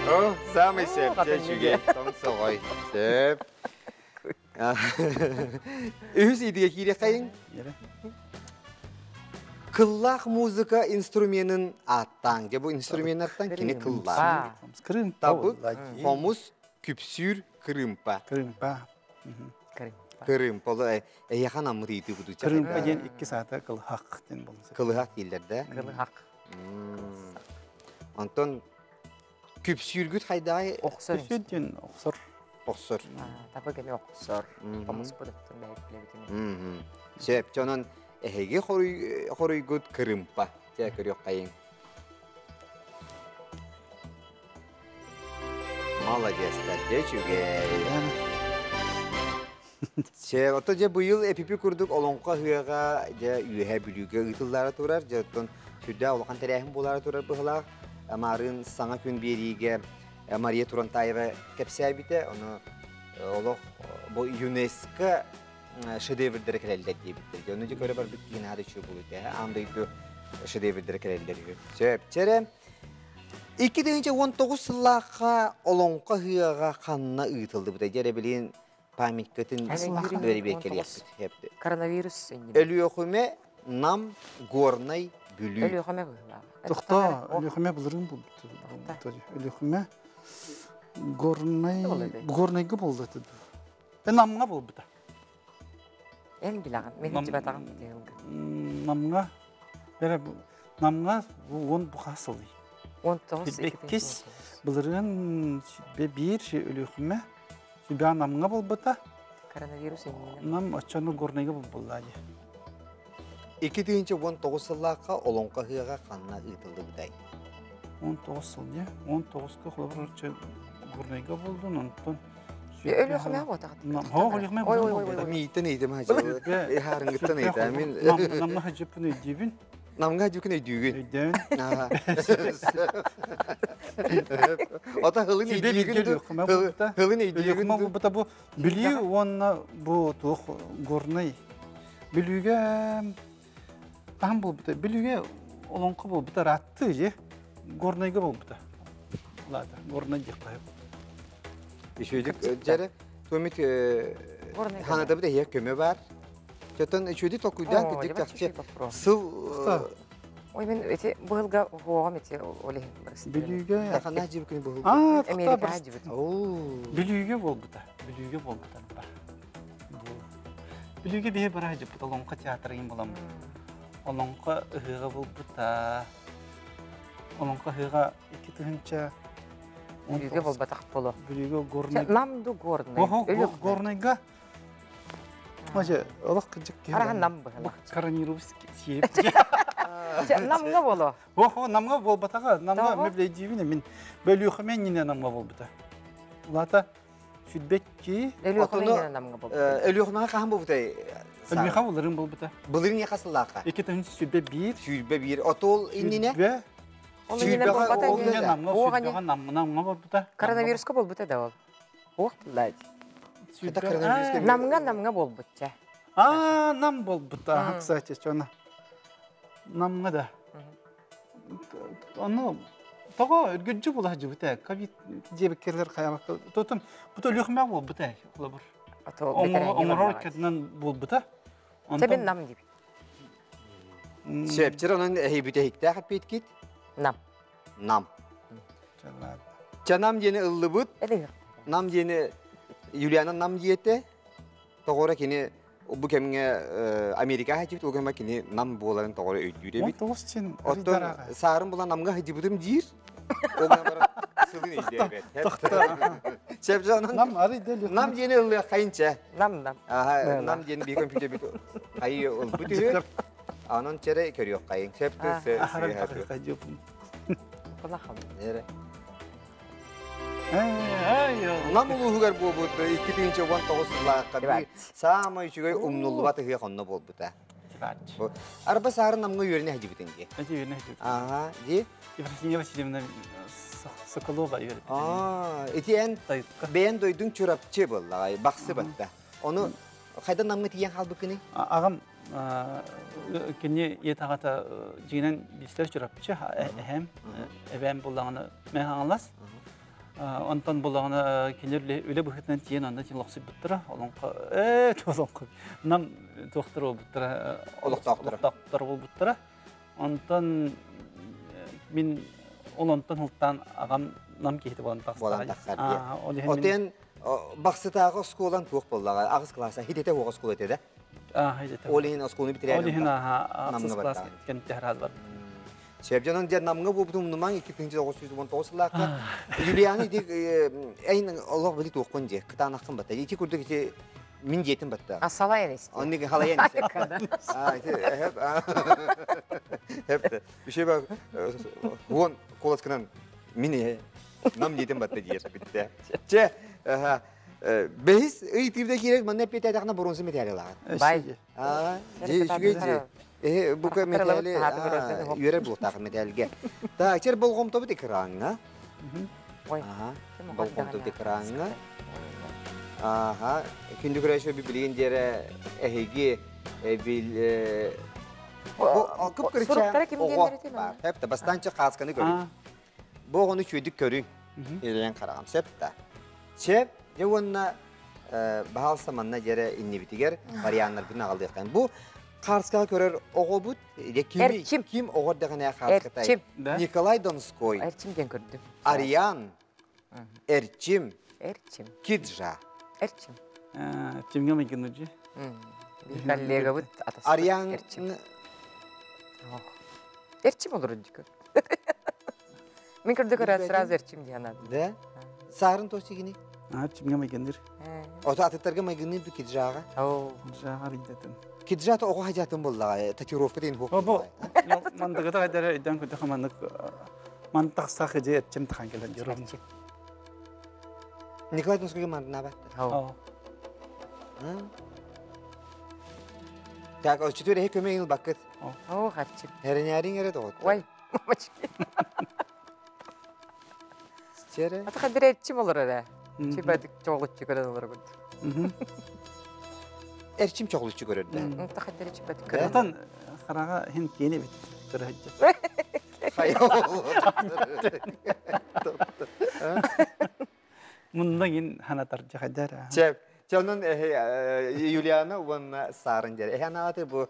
О, самый сөп, дьэ үчүгэй, тоҥсоҕой. Сөп. Үһүс идигэ киириэххэйиҥ. Кыллаах музыка инструменын ааттааҥ. Дьэ бу инструменнартан кини кыллаах. Кырыымпа. Табык, хомус, күпсүүр, кырыымпа. Кырыымпа. Кырыымпа. Ол эйиэхэ анаммыт ыйытыы бутуча. Кырыымпа диэн икки саата кылыһах диэн буолла. Кылыһах дииллэр да? Кылыһах. Онтон күпсүүргүт хайдаҕай? Охсор. Күпсүүр диэн охсор. Охсор. Табык эми охсор. Хомуспут оттон бэйэбит Сөп. Онон эһиги хоруйгут кырыымпа. Чэ көрүөххэйиҥ. Молодецтар, дьэ үчүгэй. Чэ, ото дьэ быйыл эпипи курдук олоҥхо ыһыаҕа дьэ Үөһээ Бүлүүгэ ыытыллаары турар. Дьэ оттон сүрдээх улахан тэрээһин буолаары турар быһылаах. Маарыын саҥа күн биэриигэ Мария Турантаева кэпсээбитэ. Ону олох бу ЮНЕСКО шедеврдэрэ кэлэллэр диэбиттэр. Дьэ, ону дьэ көрө барбыт киһи наада үчүгэй буолуо этэ. Аан дойду шедеврдэрэ кэлэллэр үһү. Сөп. Чэрэ, 2019 сыллаахха Олоҥхо ыһыаҕа ханна ыытыллыбыта? Дьэ, эрэ билигин памятькатын бэрэбиэркэлиэхпит. Коронавирус иннинэ. Өлүөхүмэ, Нам, Горнай, Бүлүү. Өлүөхүмэ быһыылаах. Тохтоо, Өлүөхүмэ былырыын булбут. Өлүөхүмэ Горнай Горнайга буолла этэ. Намҥа буолбута. Эн билэҕин, мин илдьибэтэҕим тыһылга. Намҥа бэрэ Намҥа уон бу хас сылый? 19 Иккис былырыын биир Өлүөхүмэ сүбэ Намҥа буолбута. Коронавирус иннинэ. Нам оччону Горнайга булбуллаа дии. 2019 сыллаахха Олоҥхо ыһыаҕа ханна ыытыллыбытай? 19 сыл дии. 19-ка холобур Горнайга болдун, онтон Өлүөхүмэ буотаҕыт. Хоо, Өлүөхүмэ Ой, ой, ой, ой. Мииттен ыйтым хажы. Харынгыттан ыйта. Мин Намна хажыппын өйдүүбүн. Намга жүкүн өйдүүгүн. Өйдөөн. Ота хылын өйдүүгүн. Хылын өйдүүгүн. Өлүөхүмэ буолбута бу Бүлүү уонна бу туох Горнай. Бүлүүгэ хаһан буолбута? Бүлүүгэ олоҥхо буолбута ыраатты же. Горнайга буолбута. Лада, Горнай диэххэ. Үчүгүйдүк дьэрэ тумит ханатабыт эһиэ көмө бар. Чотон үчүгүйдүк толкуйдаан кырдьык чахчы сыл Ой, мен эти быһылга хуоҕам эти олехин барыс. Бүлүүгэ ханна жибикин быһыл. Аа, Америкаҕа жибит. Бүлүүгэ буолбута. Бүлүүгэ буолбута. Бүлүүгэ биһи бара жиппит Олоҥхо театрын булам. Олоҥхо ыһыаҕа буолбута. Олоҥхо ыһыаҕа 2000 Бүлүүгэ буолбатах боло. Бүлүүгэ Горнай. Намду Горнай. Горнайга. Маже, олох кыжык киһи. Арахан нам быһыла. Коронавирус сиэп. Намга боло. Охо, намга болбатаға, намга мөблейдибин мин бөлүөхөмен нine намга болбута. Улата сүтбекки Өлүөхөмен намга болбута. Өлүөхөмөҕө хаһан буолбутай? Өлүөхө булырын болбута. Былырын яхасыллааха. 2021. 21. Отол иннине? Ол иннине болбата. Ол иннине намга сүтбеҕэ намга намга болбута. Коронавируска болбута да ол. Ох тыллаать. Намга намга болбутча. А, нам болбута, кстати, чона. Намга да. Ону тоҕо үргүддьү була сылдьыбыта ковид диэбиккэлэр хайамакка тотум бу өлүөхүмэ буолбута холобур оҥорор иккитинэн буолбута. Себин нам диби. Сөптер онон эһибүтэһиктээх эппиткит? Нам. Нам. Чанам диэни ыллыбыт. Нам диэни Юлиана нам диэтэ. Тоҕоро кини бу кэмҥэ Америка хатибит, ол кэмҥэ кини нам буоларын тоҕоро өйдүүр эбит. Оттон саарын булан намга хатибытым диир. Ол сылын өйдөөбөт. Сөп Нам арый Нам диэни ыллыах хайынча. Нам нам. Аха, нам диэни бии компьютер бит хайы ылбыт үһү. Анон чere көрүөх хайын. Сөп Нам улууһугар буолбут 2019 сыллаахха биир саамай үчүгэй умнуллубат ыһыах онно буолбута. Арба саарын намҥа үөрэнэ сылдьыбытыҥ дии. Үөрэнэ сылдьыбытым. Аха, дии. Евросиния Васильевна Соколова үөрэтэ. Аа, ити эн бэйэн дойдуҥ Чурапчы буоллаҕай, бахсы батта. Ону хайда намҥа тиийэн хаалбыккыный? Аҕам кини ийэ таҕата дьиҥинэн билсэр Чурапчы, эһэм, эбээм буллаҕына мэ хаҥалас. Онтон буллаҕына кини үлэ быһыытынан тиийэн онно тиийэн олохсуйбуттара. Олоҥхо олоҥхо нам туохтар буолбуттара, олохтоохтор буолбуттара. Онтон мин ол онтон һылтаан аҕам нам киһити буолан тахсар. Отен бахсытааҕы оскуолан туох буоллаҕа? Аҕыс класса хитете хуох оскуола этэ да? Ол иһин оскуоланы бүтэрээри. Ол иһин ахсыс класс кэнтэ бар. Сөп дьонон дьэ намҥа буолбутум умнумаҥ 2919 сыллаахха Юлиана ити эйин олох били туоххун дьэ кытаанаххын батта. Ити курдук ити мин диэтим батта. А салайан исти. Оннук халайан исти. А ити хеп. Үше ба уон коласкынан мин нам диэтим батта диер битте. Че бэһис ыйтыырда киирэр манна эппиэтээтэххинэ боруонса металлы ылаҕын. Бай. Аа, дьэ үчүгэй дьэ. Эһи бука металли үөрэр буолуохтаах металлга. Так, чер болҕомтобут экраҥҥа. Ой. Болҕомтобут экраҥҥа. Аха, күндү көрөөччү билигин диэрэ эһиги бил бу Суруктара ким диэннэрити оҕо баар. Хэп бастаанчы хаасканы көрүҥ. Бу оҕону үчүгэйдик көрүҥ. Илэн хараҕым сөп да. Сөп, дьэ уонна баһаалыста манна дьэрэ иннибитигэр варианнарбытын аҕалыахтаан. Бу хаарскаҕа көрөр оҕобут ким, ким оҕо эрдэҕинэ хаарскатай? Николай Донской. Эрчим диэн көрдүм. Ариан. Эрчим. Эрчим. Киджа. Эрчим. Эрчимҥэ майгынныдьы. Коллегабыт атаспыт. Ариан. Эрчим. Эрчим олорун дьүкөр. Мин көрдө көрө сразу Эрчим диэн ады. Да? Саарын тосигини? Эрчимҥэ майгынныыр. Ото атыттарга майгынныыр ду киджаҕа? Киджаҕа риддатын. Киджата оҕо хадьатын буллаҕа, татуировка дейин хуох. Бу мандыгыта хайдара өйдөөн көрдөхө маннык мантахсах эдьи эрчим тахан кэлэн дьорун. Николай Донскойга мандынаабат. Так, оччотугар эһи көмө ылбаккыт. Оо, харчы. Эрэнээриҥ эрэ доҕоттор. Ой, мамочки. Стере. Ата хадыр эрчим олор эрэ. Чибадык чоҕулуччу көрөн олорбут. Эрчим чоҕулуччу көрөр да. Ата хадыр чибадык көрөн. Отон хараҕа хин киэни бит көрөһөджө. Мунна гин ханатар жахадар. Чеп. Чонун Юлиана уонна Сарын дер. Эһэ анааты бу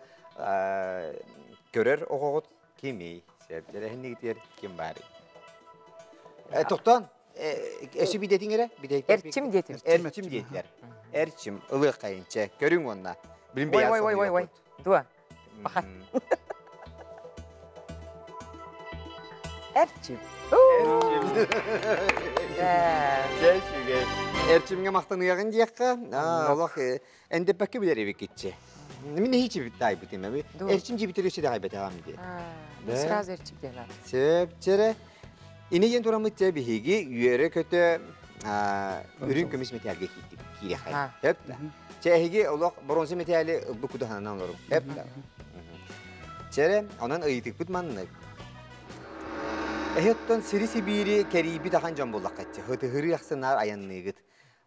көрөр оҕоҕут кимий? Сеп дьэрэһиннигитигэр ким баарый? Тохтон, эси бидетиң эрэ? Эрчим диэтим. Эрчим диэтилэр. Эрчим, ылыах хайынча. Көрүҥ уонна. Билин Ой, ой, ой, ой, ой. Дуа. Баха. Эрчим. Эрчим. Эрчимҥэ махтаныаҕын диэххэ, олох эндеппэккэ билэр эбиккитчи. Мин иһичи таайбытым эби. Эрчим дьибитери сүдэҕайбэтэҕим дии. Сразу эрчим диэн Сөп, чэрэ. Ини диэн тураммыт чэ биһиги үөрэ-көтө үрүҥ көмүс мэтээлгэ киириэххэ. Сөп да. Чэ эһиги олох бронза мэтээли ылбыт кудаһанан олорум. Сөп да. Чэрэ, онон ыйытыкпыт маннык. Эһи оттон сири-сибиири кэрийбит ахан дьон буллаххаччы, хытыһырыы ахсынаар айанныыгыт.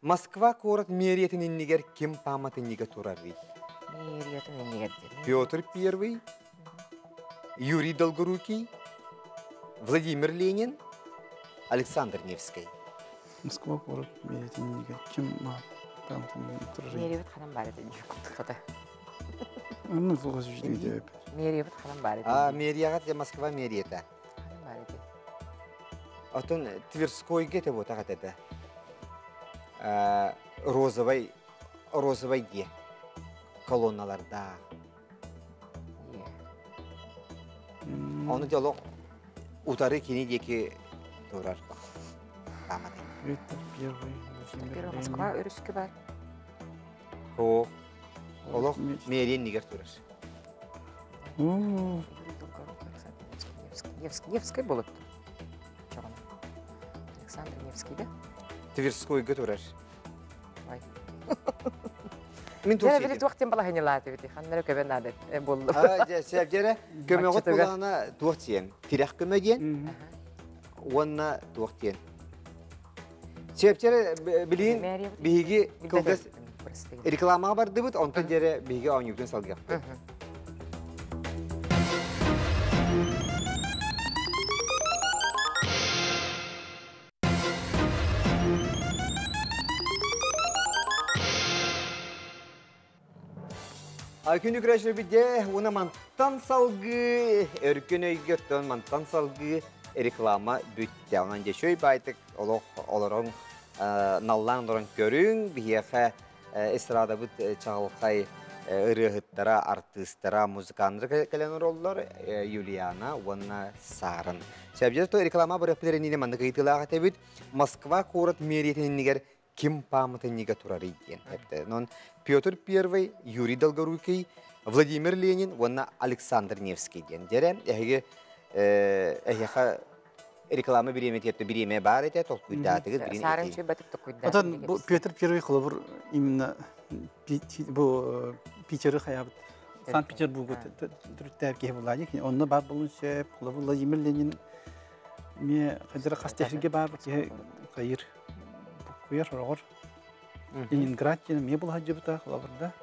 Москва куорат мэриятын иннигэр ким пааматынньыга турарый? Мэриятын иннигэр диэн. Петр Первый, Юрий Долгорукий, Владимир Ленин, Александр Невский. Москва куорат мэриятын иннигэр ким пааматынньыга турарый? Мэриябыт ханан баар этэ дии куттуката. Онно суох үчүгэй Мэриябыт ханан баар этэ. А, мэрияҕа Москва мэрията. Ханан баар этэ. Отон Тверскойга это вот это. Розовый, розовый дие колонналарда. Оны диалог утары кини диэки турар. Пааматы. Петр Первый, Владимир Москва өрүскэ бар. О, олох мэрия нигер турар. Невский, Невский болот. Александр Невский, да? Тверскойга турар. Ой. Мин Дьэ, били туох тем балаһыньылааты бити. Ханнары көбө наада боллу. А, дьэ, сәбдерэ көмөҕөт булаана туох тиэн. Тирэх көмө диэн. Уонна туох диэн. Сәбдерэ билин биһиги кылгас рекламаға бардыбыт, онтон дьэрэ биһиги оонньуутун салгыахпыт. Күнү күрәшербиде уна мантан салгы, өркөн өйгөттөн мантан салгы реклама бүттэ. Онан дешөй байтык олох олорон наллан олорон көрүң, биһиэхэ эстрадабыт чаҕылхай ырыаһыттара, артыыстара, музыканнар кэлэн ороллор Юлиана уонна Сарын. Сәбдер то реклама барыппыт эренине маннык ыйытыылаах этебит. Москва куорат мэриятин иннигэр ким пааматынньыга турарый диэн эпте. Нон Петр Первый, Юрий Долгорукий, Владимир Ленин уонна Александр Невский диэн. Дьэрэ эһиги эһиэхэ реклама бириэмэ тиэртэ бириэмэ баар этэ толкуйдаатыгыт билин Сарын чүйбэтик токуйдаатыгыт. Отон бу Петр Первый холобур именно бу Питеры хаябыт Санкт-Петербургу төрүттээбит киһи булаадьы. Онно баар болун сөп, холобур Владимир Ленин ме хадара хас технике баар киһи хайыр буккуйар ороҕор. Ленинград диэн эмиэ булаһадьыбыта холобурда.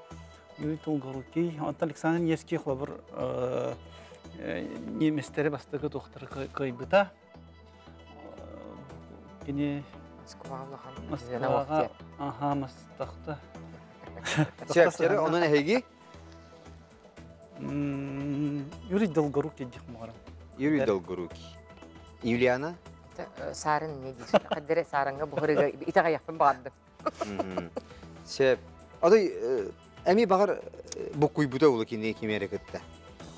Юрий Долгорукий, онтон Александр Невский холобур немецтери бастакы туохтары кыайбыта. Кини Москваҕа улахан Москваҕа аха мастахта. Сөптөрү онон эһиги Юрий Долгорукий диэх муҕарым. Юрий Долгорукий. Юлиана? Сарын не диир. Хаддere сарыңга буһырыга итэҕэйэхпин баҕардым. Сөп. Отой эми баҕар буккуйбута улу кини кимиэрэ кытта.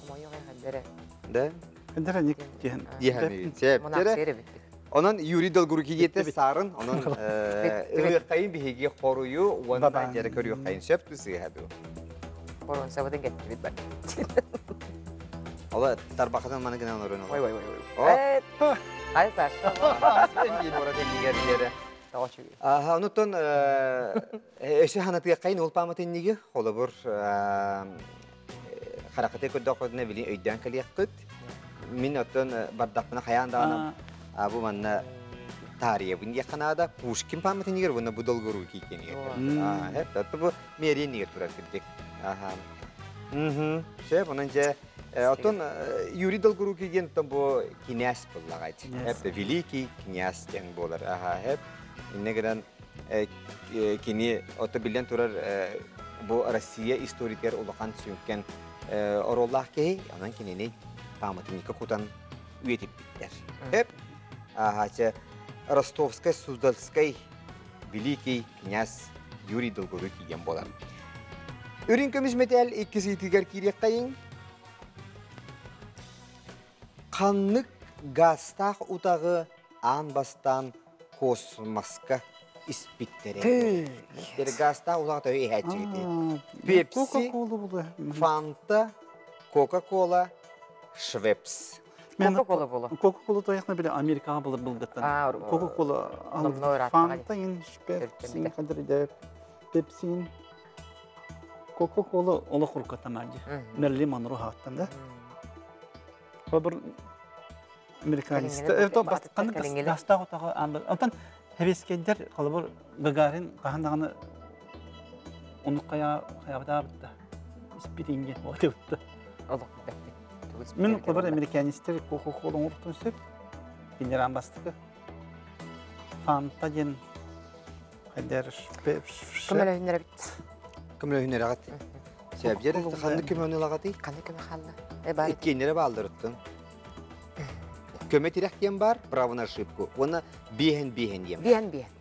Хомойуох хаддere. Да? Хаддere ник диэн. Диэн. Сөп. Мунах сиэр эбиппит. Онон Юрий Долгорукий диэтэ саарын, онон ылыаххайын биһиги хоруйу уонна дьэрэ көрүөххайын сөп ту сыыһа дуу. Хорун сабытын кеттибит бар. Ола тарбахатын маны гынан олорун. Ой ой ой ой. Ай Саша. Аха, онуттан өсө ханатыаххайын ол пааматынньыгы холобур харакаты көрдөххүтүнэ билин өйдөөн кэлиэххит. Мин оттон бардахпына хайаан даҕаны бу манна таарыйабын диэххэ наада. Пушкин пааматынньыгар уонна бу Долгорукий киэнигэр. Аа, бу Мериэннигэр турар кырдьык. Аха. Мм. Сөп, онон дьэ оттон Юрий Долгорукий диэн оттон бу кинээс буоллаҕа. Это великий князь диэн буолар. Аха, хэп. Инне гынан кини ото биллэн турар бу Россия историятыгар улахан сүҥкэн оруоллаах киһи, онон кинини пааматынньыкка кутан үйэтиппиттэр. Эп, аха, Ростовскай, Суздальскай великий князь Юрий Долгорукий диэн буолар. Үрүҥ көмүс мэтээл иккис ыйытыгар киириэххэйиҥ. Ханнык газтаах утаҕы аан бастаан космоска испиттэрэ? Газтаах утаҕы төһө иһээччигитий? Пепси, Фанта, Кока-Кола, Швепс. Кока-Кола буолуо. Кока-Кола тояхна биле Америкаҕа былыр былгыттан. Кока-Кола Фанта ин Пепси хадыр Пепси Кока-Кола олох уруккаттан Мерлин Монро хааттан да. Холобур американецтар это ханнык гастаах утаҕы Онтон хэбиэскэйдэр холобур Гагарин хаһан даҕаны оннук хайаабытаабытта испитинген отыбытта. Олох билбэппин. Мин холобур американецтэр Кока-Кола оҥорбутун сөп. Кинилэр аан бастакы. Фанта диэн хайдер Көмөлөһүннэрэбит. Көмөлөһүннэрэҕит. Сөбдер ханнык көмөнү ылаҕытый? Ханнык көмө хаалла? Э баар. Иккиэннэрэ баалларыттан. Көмө тирэх диэн бар, право на ошибку. Уонна биэһэн биэһэн диэн. Биэһэн биэһэн.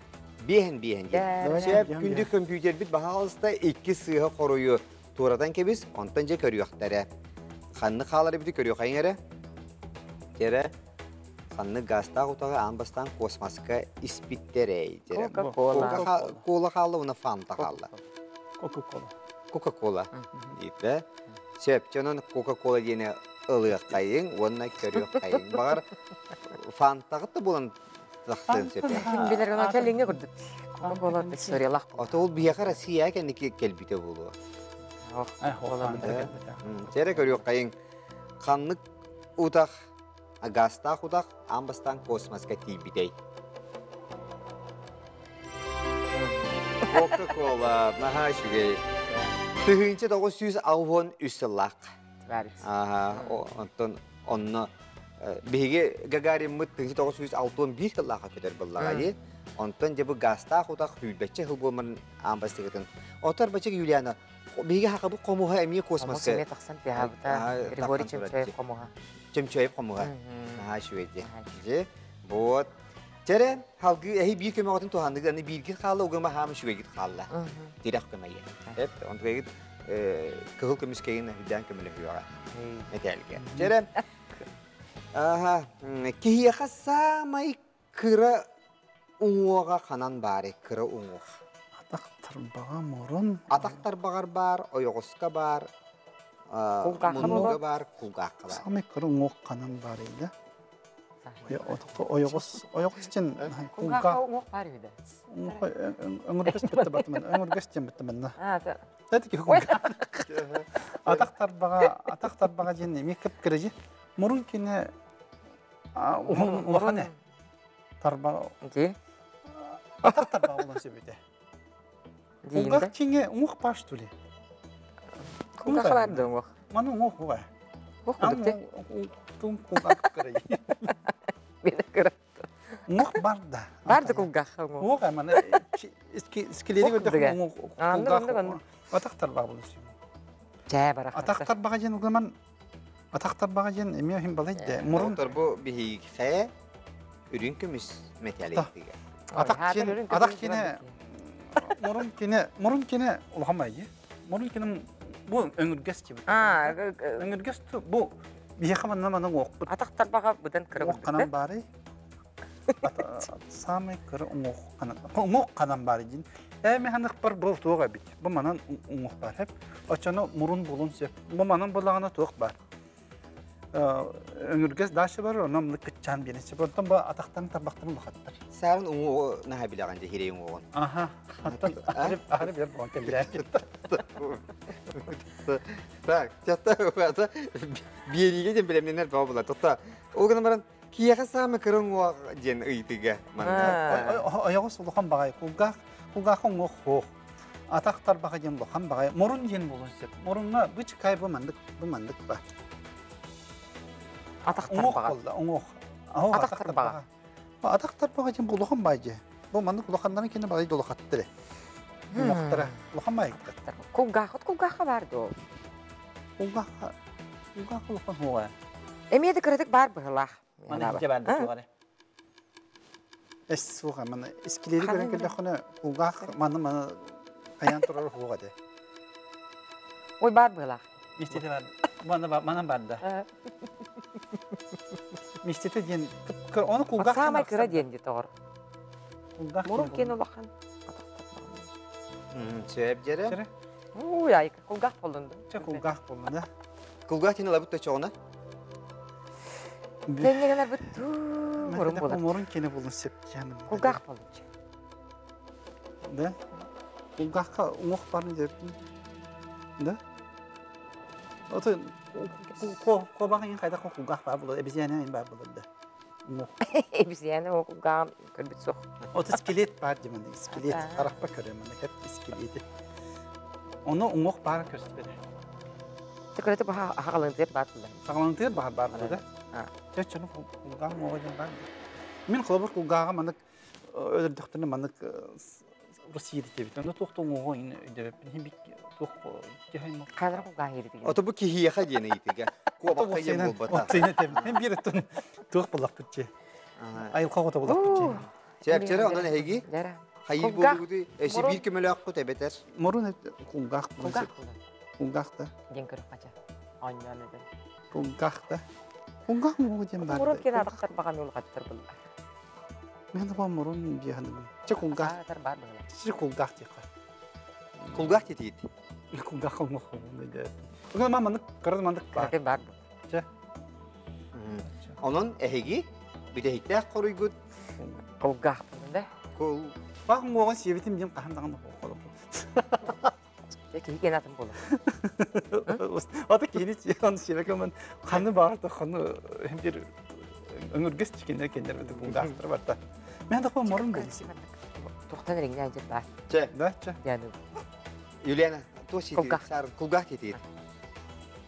Биэһэн биэһэн диэн. Сөп күндү компьютербит баһаалыста икки сыыһа хоруйу туоратан кэбис, онтон дьэ көрүөхтэрэ. Ханнык хаалар эбити көрүөхайыҥ эрэ. Терэ ханнык газтаах утаҕы аан бастаан космоска испиттэрэй. Кока-кола. Кола хаалла уонна фанта хаалла. Кока-кола. Кока-кола. Диипэ. Сөп, онон Кока-кола диэни ылыаххайыҥ уонна көрүөххэйиҥ. Баҕар фантаҕыт да буолан тахсыан сөп. Ким билэр гына кэлиҥҥэ курдук. Кока-кола историялаах. Ото ол биһиэхэ Россия кэнники кэлбитэ буолуо. Чэрэ көрүөххэйиҥ. Ханнык утах, газтаах утах аан бастаан космоска тиийбитэй? Кока-кола, наһаа үчүгэй. 1963 сыллаах. Онтон онно биһиги Гагариммыт 1961 сыллаахха көтөр буоллаҕа дии. Онтон дьэ бу газтаах утах сүүрбэччэ сыл буолмарын аан бастакытын. Отор бачык Юлиана, биһиги хахабыт хомуһа эмиэ космоска. Хомус эмиэ тахсан тыаһаабыта. Григорий Чемчоев хомуһа. Чемчоев хомуһа. Наһаа үчүгэй дии. Дьэ, вот. Чэрэ, халгыы эһи биир көмөҕүтүн туһанныгы, аны бииргит хаалла, угама хаам үчүгэйгит хаалла. Тирэх көмөйө. Эп, онтугайгыт кыһыл көмүскэйин үрдээн көмөлөһүөҕэ. Мэтээлгэ. Чэрэ, аха, киһиэхэ саамай кыра уҥуоҕа ханан баары, кыра уҥуох. Атах тарбаҕа мурун. Атах тарбаҕар баар, ойоҕоско баар, муннуга баар, кулгаахха баар. Саамай кыра уҥуох ханан баар да? Ойоҕос, ойоҕос диэн кулгаах уҥуох баар үһү да. Өҥүргэс битте бартыман, өҥүргэс диэн битте манна. Тәтики кулгаах. Атах тарбаҕа, атах тарбаҕа диэн эмиэ кып-кыра дьи. Мурун кине улахан э. Тарба. Ди. Атах тарбаҕа булан сөбүтэ. Кулгаах чинге уҥуох баар что ли? Кулгаах бар да уҥуох. Маны уҥуох буга. Уҥуох курдук те. Тум кулгаах кыра. Бene кыра. Уҥуох бар да. Бар да кулгаах уҥуох. Уҥуох маны скелети көрдөх уҥуох кулгаах. Атах тарбаҕа булан сөбү. Чээ барах. Атах тарбаҕа диэн угламан атах тарбаҕа диэн эмиэ иһин балай да. Мурун бу биһиги үрүҥ көмүс металликтигэ. Атах киэнэ, атах киэнэ, мурун киэнэ, мурун киэнэ улахан майы. Мурун киэнэ бу өҥүргэс тиби. Өҥүргэс бу биһиэхэ манна манна уохпут. Атах тарбаҕа быдан кыра Уох ханан баарый? Самый кыра уҥуох ханан уҥуох ханан баар дьин. Ээ механик бар бу туох эбит. Бу манан уҥуох бар хеп. Очону мурун булун сөп. Бу манан булаҕына туох бар. Өҥүргэс дашы бар, онон кытчаан биэрин сөп. Онтон бу атахтан тарбахтарын улахаттар. Саарын уҥуоҕу наһаа билэҕин дьэ хирей уҥуоҕун. Аха. Оттон ахары бер буон кэллээ. Так, чатта это биэриигэ диэн бэлэмнэнэр бөҕө буолар. Тотта ол гынан баран киһиэхэ саамай кыра уҥуох диэн ыйытыыга манна. Ойоҕос улахан баҕайы кулгаах кулгаахха уҥуох суох. Атах тарбаҕа диэн улахан баҕайы мурун диэн буолуон сөп. Мурунна бычыкай бу маннык бу маннык ба. Атах Уҥуох тарбаҕа. буолла уҥуох. Аһо Атах атах тарбаҕа. тарбаҕа. Атах тарбаҕа диэн бу улахан баай дьэ. Бу маннык улаханнарын кини баҕайы долохаттыр. Уҥуохтара улахан баайыктар. Кулгаахыт кулгаахха бар дуо? Кулгаахха кулгаахха улахан хуоҕа. Эмиэ да кыратык баар быһылаах. Маны иһдьэ баар да туох эрэ. Эс суоҕа маны искилиэри көрөн кэллэххинэ кулгаах маны маны хайаан турар хуоҕа этэ. Ой баар быһылаах. Мистите бар. Мана манан бар да. Мистите диэн ону кулгаах Саамай кыра диэн ди тоҕор. Кулгаах Мурун киэн улахан. Сөп дьэрэ. Уй ай кулгаах боллун. Чэ кулгаах боллун да. Кулгаах тин ылабыт точоҕуна. Тэннегенер бут мурун болар. Мурун киэнэ болун сөп диэн. Кулгаах болун. Да? Кулгаахха уҥуох барын деп. Да? Ото кобаҕын иин хайдах кулгаах баар буолар, обезьяна иин баар буолар да. Уҥуох. Обезьяна ол кулгааҕын көрбүт суох. Ото скелет баар димэн, скелет. Харахпа көрөм, хеп скелети. Ону уҥуох баар көстүбэтэ. Текөрөтө баха хагалыntыыр баар буолар. Саҕалантыыр баар баар буолар да. Чэ, чону кулгаах уҥуоҕа диэн баар. Мин холобур кулгааҕа маннык өлөрдөхтөрүнэ маннык Россия диэбит. Онно туох да уҥуоҕу иҥин өйдөбөппүн. Иһин бик туох киһи Хайлар кулгаах иирдигин. Ото бу киһиэхэ диэн ыйытыга. Куобахха диэн буолбата. Отсыйна тем. Мен биир өттүн туох буллахпыт чи. Айылха оҕото буллахпыт чи. Чэпчэрэ онон эһиги хайыы буолугутуй эси биир көмөлөөххүт эбэтэр. Мурун кулгаах Кулгаах булар. Кулгаах да. Диэн көрөх хача. Оонньоон эден. Кулгаах да. Кулгаах муҥу диэн бар. Мурун кин атахтар баҕан улахаттар булла. Мен да мурун диэхэним. Чэ кулгаах. Бар быһыла. Чэ кулгаах диэхэ. Кулгаах тетиит. Кулгаах уҥуох диэ. Уга маманык кырын мандык бар. Бар бу. Чэ. Онон эһиги бүтэһиктээх хоруйгут Кулгаах да. Кул. Бах уҥуоҕун сиэбитим диэн хаһан даҕаны холоп. Чэ киһи кен атын буолар. Ата киһини сиэн сиэбэкэ мен ханы баарта ханы бир өҥүргэс тикинер кеннер бит кулгаахтар барта. Мен да морун болсун. Тухтан эриҥнээн дьир баар. Чэ. Да, чэ. Дианы. Юлиана, туох сиэтир? Саар кулгаах тетиит.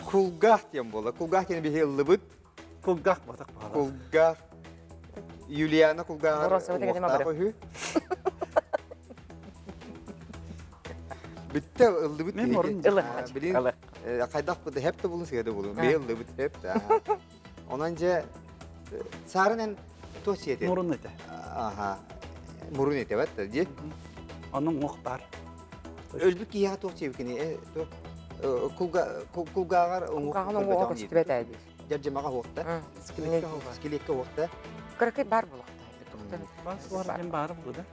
Кулгаах диэн буола. Кулгаах диэн биһи ыллыбыт. Кулгаах батак баала. Кулгаах. Юлиана кулгааҕар уҥуохтаах үһү. Бүттэ ыллыбыт Мен морун Билин хайдах бу хеп да булун сыга да булун. Бе ыллыбыт хеп да. Онон же саарынан туох сиэтир? Мурун этэ. Аха. Мурун этэ бат ди. Онун уҥуох бар. Өлбүт киһиэхэ туох сиэбикини кулга кулгааҕар уҥуох Кулгааҕын уҥуоҕа көстүбэт ээ диир. Дьардьамаҕа уохта. Скелетка уохта. Кыракый бар булуохта. Бар диэн баары булу да.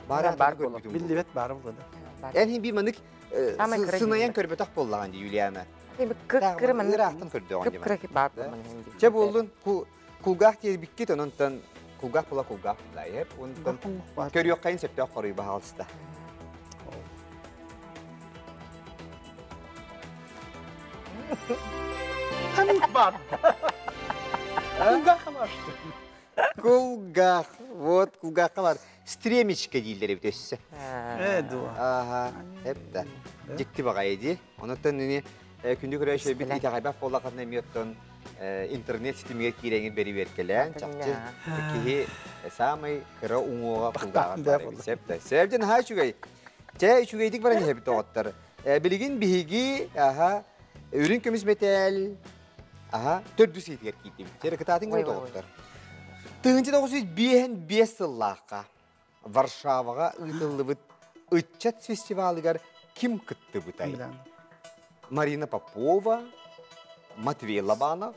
Баара бар көрбүтүм. Биллибэт баары булу да. Эн хин би манык сынайан көрбөтөх буоллаҕын ди Юлиана. Кып-кыры маннык. Ыраахтан көрдөҕүн ди. Кып-кыракый бар булман. Чэ буоллун кулгаах диэбиккит ононтон кулгаах була кулгаах лайып онтон көрүөххайын сөптөөх хоруй баһаалыста. Бар. Кулгаах бар. Кулгаах. Вот кулгаахха бар. Стремечка дииллэр эбит өссө. Э дуо. Аха, эп да. Дьикти баҕайы дии. Онуттан ини күндү көрөөччүлэрбит итэҕэйбэт буоллаххытына эмиэ оттон интернет ситимигэр киирэҥин бэриверкэлээн чахчы киһи саамай кыра уҥуоҕа кулгааҕар баар эбит. Сөп да. Сөп дьэ наһаа үчүгэй. Чэ үчүгэйдик баран иһэбит доҕоттор. Билигин биһиги аха үрүҥ көмүс мэтээл аха төрдүс ыйытыгар киирдибит. Чэ кытаатын көрө доҕоттор. 1955 сыллаахха Варшаваҕа ыытыллыбыт ыччат фестивалыгар ким кыттыбытай? Марина Попова, Матвей Лобанов,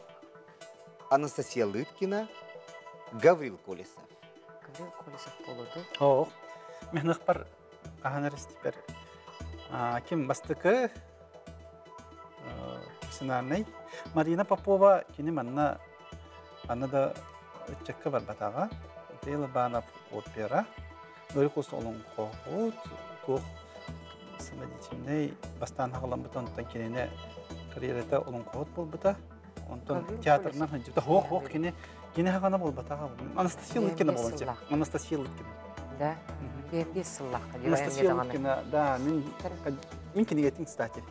Анастасия Лыткина, Гаврил Колесов. Гаврил Колесов буолуо дуу? Оох. Мен ыкпар хаһан эрэ истиппэр ким бастакы профессиональный Марина Попова кини манна аны да ыччакка барбатаҕа. Антей Лобанов опера, Норикус олоҥхоһут, туох самодеятельнай бастаан хаҕаламмыта, онтон кинини карьерата олоҥхоһут буолбута. Онтон театрынан сылдьыбыта. Хоох, хоох, кини кини хаҕана буолбатаҕа. Анастасия Лыткина буолан сөп. Анастасия Лыткина. Да, 5 сыллаахха. Анастасия Лыткина, да, мин мин кинигэтин, кстати,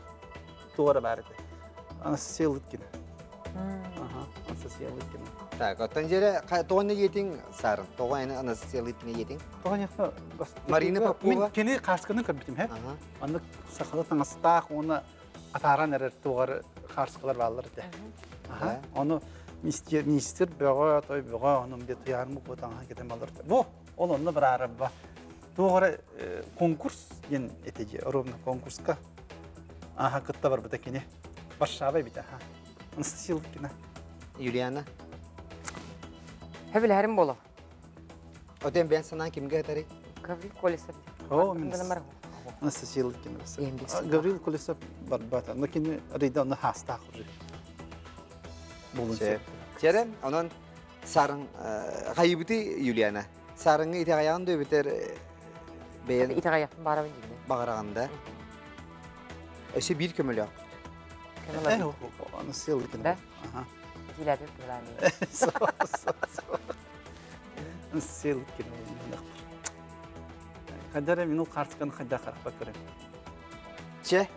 туора баар этэ. Анастасия Лыткина. Ага, Анастасия Лыткина. Так, оттон дьэрэ тоҕо не етиң сарын? Тоҕо эн Анастасия Лыткина етиң? Тоҕо нехта Марина Попова. Мин кини хаасканы көрбүтүм, хэ. Маннык сахалы таҥастаах уонна атааран эрэр туоҕар хаарскалар бааллар этэ. Аха. Ону министр бөҕө, той бөҕө, ону бе туйаарым бу таҥаһа кетен балар. Бу ол онно бараарабба. Туоҕара конкурс диэн этэ дии, ровно конкурска. Аха кытта барбыта кини. Варшава эбит аха. Анастасия Лукина. Юлиана. Хөбүлэһэрим боло. Отен бен санаан кимге этэрий? Гаврил Колесов. О, мин Анастасия Лукина. Гаврил Колесов барбата. Но кини рейда оны хаастаах уже. Болун сөп. Чере, онон сарын хайыбыты Юлиана. Сарыңы итэҕэйэҕин да эбэтэр бэйэн Итэҕэйэхпин баарабын дьиҥнэ. Баҕараҕын да. Өссө биир көмөлөөх. Анастасия Лукина. Да? Ага. Итилээбит былааны. Анастасия Лукина. Хайдара мин ол хаартысканы хайда харахпа көрөм. Че?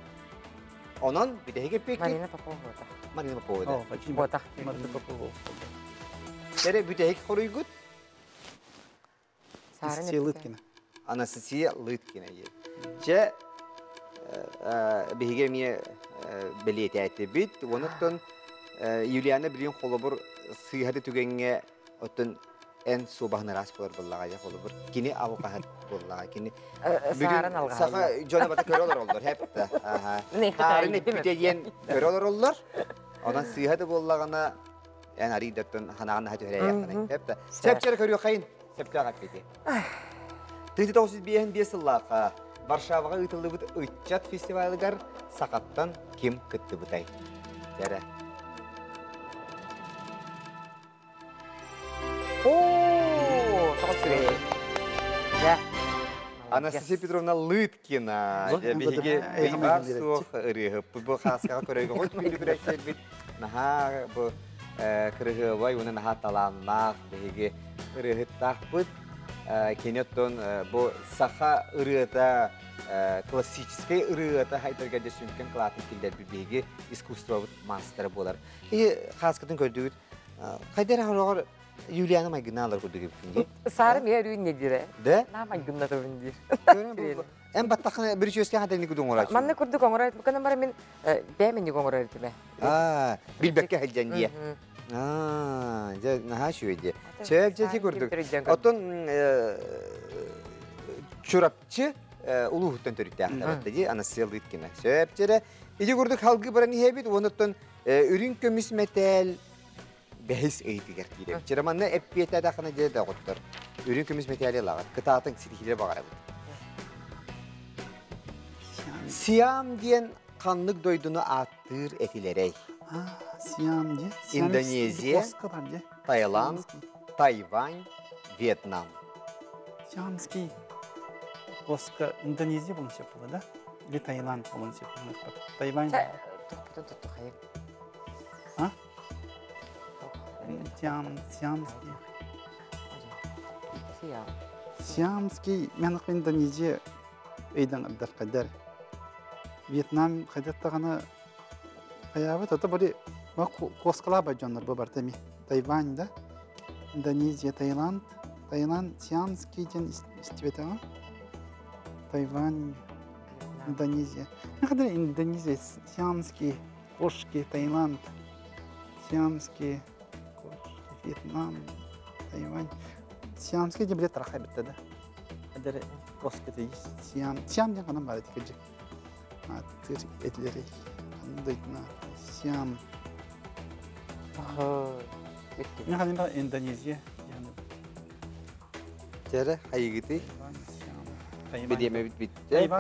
Онон бүтэһик эппиэкки Марина Попова буотах. Марина Попова да. Буотах. Марина Попова. Эрэ бүтэһик хоруйгут Анастасия Лыткина. Анастасия Лыткина. Чэ, биһиги эмиэ бэлиэтээтибит. Онуттан Юлиана билин холобур сыыһады түгэҥҥэ оттон эн суобаһын ыраас буолар буоллаҕа дьэ холобур кини алҕаһыт буоллаҕа кини Саарын алҕаһа. Саха дьоно бата көрө олороллор хэп да Хаарын эппитэ диэн көрө олороллор онон сыыһа да буоллаҕына эн арыйдаттан ханаҕын наһа түһэрээйэххинэй хэп да сепчер көрүөххэйин септөөх эппити 1905 сыллаахха Варшаваҕа ыытыллыбыт ыччат фестивалыгар сахаттан ким кыттыбытай? Дьэрэ. Оо, тоҕо үчүгэй. Дьэ. Анастасия Петровна Лыткина. Биһиги баар суох ырыаһыппыт. Бу хааскаҕа көрөйгөҕүт күндү күрэхтэрбит. Наһаа бу кырыһыабай уонна наһаа талааннаах биһиги ырыаһыттаахпыт. Кини оттон бу саха ырыата классическай ырыата хайдарга дьэ сүҥкэн кылаатын киллэрбит биһиги искусствобыт маастара буолар. И хааскытын көрдүгүт. Хайда эрэ хороҕор Юлиана майгынаалар курдук эбиккин дии. Саары миэ өрүү инньэ диирэ. Да? Наа майгыннатабын диир. Эн баттаххына бүрүчүөскэ хатыны кудуҥ оҥорооччу. Манна курдук оҥорор этим. Бара мин бэйэм инник оҥорор этим. Аа, билбэккэ сылдьан дии. Аа, дьэ наһаа үчүгэй дии. Чэп чэчи курдук. Оттон Чурапчы улууһуттан төрүттээхтэр дии Анастасия Лыткина. Сөп дьэрэ. Ити курдук халгы баран иһэбит, онуттан үрүҥ көмүс мэтээл бэһис ыйытыгар киирэбит. Чэрэ манна эппиэтэдэххинэ дьэ доҕоттор. Үрүҥ көмүс мэтээли ылаҕыт. Кытаатыҥ ситиһиилэр баҕарабыт. Сиам диэн ханнык дойдуну ааттыыр этилэрэй? Сиам диye. Индонезия, Таиланд, Тайвань, Вьетнам. Сиамский Оска Индонезия болон сөп була да? Или Таиланд болон сөп була. Тайвань. А? Сиам, Сиамский. Сиам. Сиамский, мен Индонезия ыйдан ырдар хайдар. Вьетнам хайдаттаҕына хайаабыт, ото бары куоскалаабат дьоннор бу барта эми. Тайвань да, Индонезия, Таиланд, Таиланд, Сиамский диэн истибэтэҕим. Тайвань, Индонезия. Хайдар Индонезия, Сиамский, кошки, Таиланд, Сиамский, кошки, Вьетнам, Тайвань. Сиамский диэн билет тарахайбытта да. Эдэр кошката Сиам, Сиам диэн ханан баар этикэдьи. Ааттыыр этилэрий. Ханна дойдуна Сиам. Мен ханан Индонезия. Чэрэ, хайыгыты? Бириэмэбит бүттэ. Биир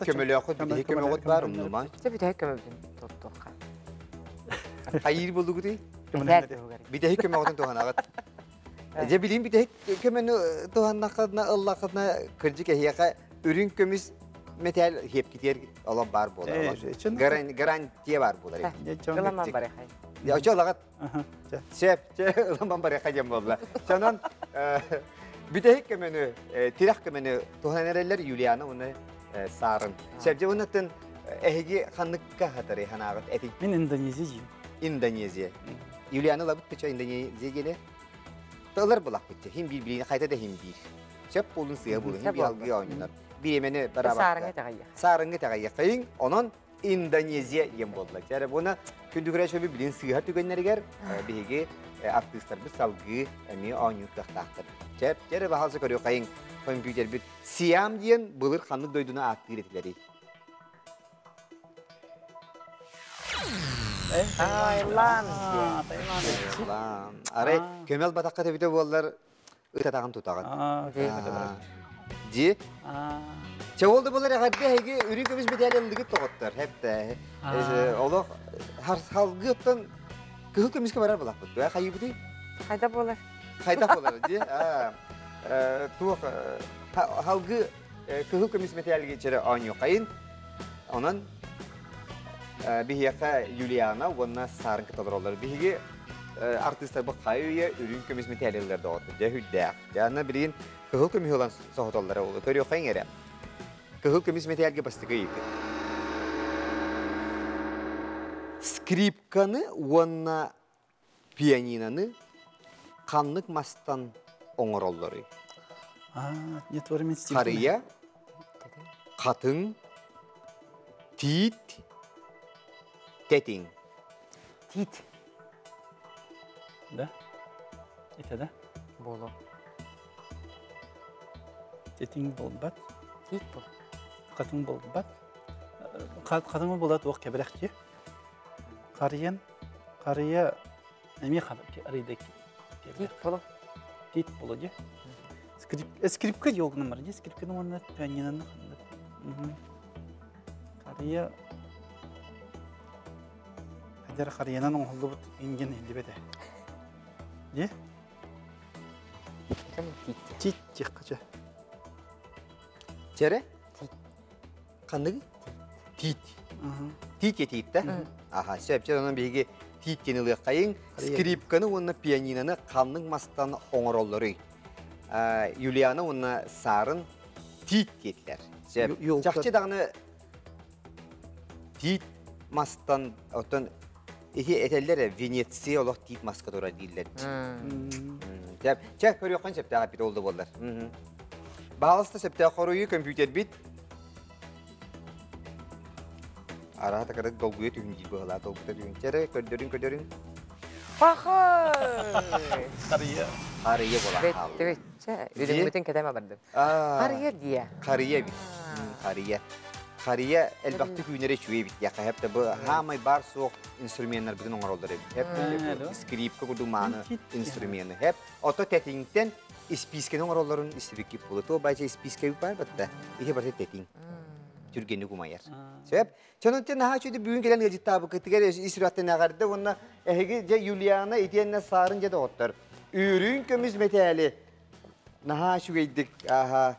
көмөлөөхөт, бүтэһик көмөҕүт бар, умнумаҥ. Бүтэһик көмөбүтүн туттуохха. Хайыыр буоллугутуй? Бүтэһик көмөҕүтүн туһанаҕыт. Дьэ билим бүтэһик көмөнү туһаннаххытына, ыллаххытына, кырдьык эһиэхэ үрүҥ көмүс мэтээл хиэпкитиэр олох баар буолар. Гарантия бар буолар. Ыламан барыхай. Очо ылаҕыт. Сөп, ыламан барыхай диэн буолла. Чонон бүтэһик көмөнү, тирэх көмөнү туһанан эрэллэр Юлиана уонна Сарын. Сөп, дьэ уоннаттан эһиги ханныкка хатары ханаҕыт этин? Мин Индонезия дейм. Индонезия. Юлиана ылабыт печо Индонезия диэни Тылар булахпыт. Хим биир билини хайта да хим биир. Сөп буолун сыа буолун хим биир алгыы оонньонор. Бириэмэни барабакка. Саарыҥҥа итэҕэйиэх. Саарыҥҥа итэҕэйиэххэйиҥ. Онон Индонезия диэн буолла. Чээрэ буона күндүгүрэ шөбү билин сыыһа түгэннэригэр биһиги артыыстарбыт салгыы эмиэ оонньуур кыахтаахтар. Чэп, чээрэ баһалса көрүөххэйиҥ компьютербит Сиам диэн былыр ханнык дойдуну ааттыыр этилэрий? Таиланд. Таиланд. Арай көмөл батахха төбүтэ буоллар ытатаҕын тутаҕын. Ди. Чэ ол да буолар эҕэрдэ эһиги үрүҥ көмүс мэтээли ыллыгыт тоҕоттор. Хэптэ. Олох халгыттан кыһыл көмүскэ барар булахпыт. Туя хайыбытый? Хайда буолар? Хайда буолар ди. Туох халгы кыһыл көмүс мэтээлгэ чэрэ оонньуоххайын. Онон биһиэхэ Юлиана уонна Сарын кыталар Биһиги артыыстарбыт хайы үйэ үрүҥ көмүс мэтээли ыллар доҕоттор. Дьэ үрдээх. Дьэ аны билигин кыһыл көмүһү ылан соһуталлара буолуо. Көрүөххэйиҥ эрэ. Кыһыл көмүс мэтээлгэ бастакы ыйытык. Скрипканы уонна пианиноны ханнык мастан оҥороллоруй? Харыйа, хатыҥ, тиит, тэтиҥ. Тиит. Да? Это да? Боло. Тэтиҥ буолбат. Тиит бол. Хатыҥ буолбат. Хатыҥ буолат уох кэбирэхти. Харыйан, харыйа эмиэ арыйда Тиит боло. Тиит боло дии. Скрипка ёлгунан бар дии. Скрипканы уонна пианиноны Харыйа Хадьар харыйанан оҥоһуллубут ингин иһиллибэтэ. Дии? Тиит. Тиит диэххэ чэ. Чэрэ? Ханныгы? Тиит. Тиит тиит да? Аха, сөп. Чэ, онон биһиги тиит диэн ылыаххайыҥ. Скрипканы уонна пианиноны ханнык мастан оҥороллоруй? Юлиана уонна Сарын тиит диэтилэр. Сөп. Чахчы даҕаны тиит мастан, оттон ити этэллэр Венеция олох тиит маска турар дииллэр. Чэ, көрүөххүн сөптөөх эппит ол да буоллар. Баһаалыста сөптөөх хоруйу компьютербит Араата кырык долгуйа түһүн диир быһалаа долгута түһүн. Чэрэ көрдөрүн көрдөрүн. Пахай! Харыйа. Харыйа буолан хаалла. Бэттибит. Чэ, үрүҥмүтүн кэтэме бардым. Харыйа дия. Харыйа эбит. Харыйа. Харыйа элбэхтик үүнэрэ үчүгэй эбит диэххэ хэп бу хаамай баар суох инструменнарбытын оҥороллор эбит. Хэп скрипка курдук мааны инструмены. Хэп ото тэтиҥтэн испиискэни оҥороллорун истибиккит буолуо. Туох баайча испиискэ баар батта. Ити барыта тэтиҥ. Түргэнник умайар. Сөп. Чонон те наһаа үчүгэй бүгүн кэлэн ыалдьыттаабыккытыгар ис сүрэхтэн эҕэрдэ уонна эһиги дьэ Юлиана итиэннэ Саарын дьэ доҕоттор. Үрүҥ көмүс мэтээли наһаа үчүгэйдик ааһа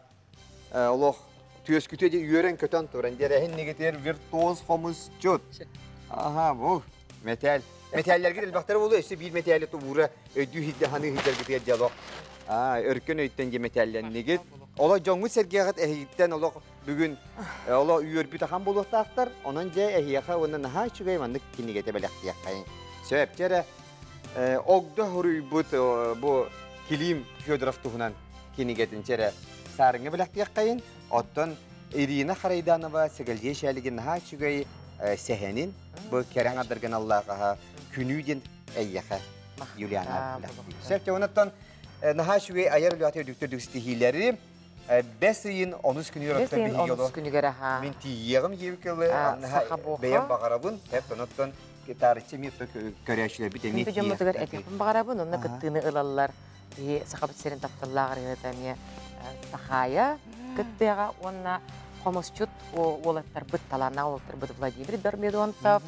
олох түөскүтүө дьэ үөрэн-көтөн туран дьэрэһин нигитигэр виртуоз хомусчут. Аха бу мэтээл. Мэтээллэргит элбэхтэрэ буолуо өссө биир мэтээли тубуура өйдүү иһирдэ ханыы иһирдэргитигэр дьэ олох өркөн өйтөн дьэ мэтээллэннигит. Олох дьоҥҥут сэргээҕит эһигиттэн олох бүгүн олох үөрбүт ахан буолуохтаахтар. Онон дьэ эһиэхэ уонна наһаа үчүгэй маннык кинигэтэ бэлэхтиэххэйиҥ. Сөп дьэ эрэ Огдо хоруйбут бу Килим Федоров туһунан кинигэтин чэрэ саарыҥҥа бэлэхтиэххэйин. Оттон Ирина Харайданова Сэгэлдьиэ Шээлигин наһаа үчүгэй сэһэнин бу кэрэ аҥардаргын аллаах күнүү диэн эйиэхэ Юлиана бэлэхтиир. Сөп онуттан наһаа үчүгэй айар үлэҕэ үрдүктэр ситиһиилэри бэс ыйын онус күнүгэр оттон биһиги олох күнүгэр аха мин тиийиэҕим диэбиккэ бэйэм баҕарабын эп оноттон таарыччы эмиэ көрөөччүлэрбит эмиэ Күндү дьоммутугар этиэхпин баҕарабын онно кыттыыны ылаллар. Биһи Сахабыт сирин тапталлаах ырыаһыта эмиэ Сахаайа кыттыаҕа уонна хомусчут уолаттарбыт, талааннаах уолаттарбыт Владимир Дормидонтов,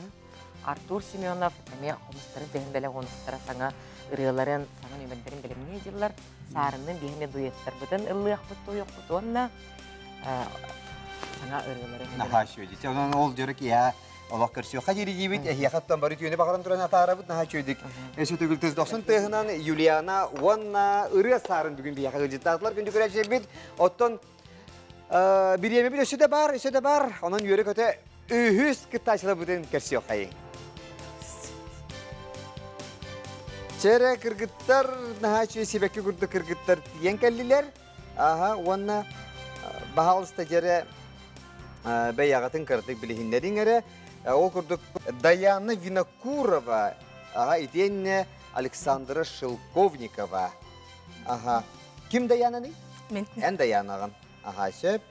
Артур Семенов эмиэ хомустарын тэһин бэлэх уонустара саҥа ырыаларын, саҥа нүөмэрдэрин бэлэмнии дьыллар. Саарыннын биһи эмиэ дуэттарбытын ыллыахпыт, туойуохпут уонна саҥа ырыалары. Наһаа үчүгэй. Онон ол дьоро киһи олох көрсүөххэ диэри диибит. Эһиэхэ оттон бары түүнү баҕаран туран атаарабыт. Наһаа үчүгэйдик. Өссө төгүл тыс дохсун тыаһынан Юлиана уонна ырыа саарын бүгүн биһиэхэ ыалдьыттаатылар күндү көрөөччүлэрбит. Оттон бириэмэбит өссө да бар, өссө да бар. Онон үөрэ-көтө үһүс кыттааччыларбытын көрсүөххэйиҥ. Чэрэ кыргыттар, наһаа үчүгэй сибэкки курдук кыргыттар тиийэн кэллилэр. Аха, уонна баһаалыста дьэрэ бэйэҕитин кыратык билиһиннэриҥ эрэ. Ол курдук Даяна Винокурова, аха, итиэннэ Александра Шелковникова. Аха. Ким Даянаный? Мен. Эн Даянаҕын. Аха, сөп.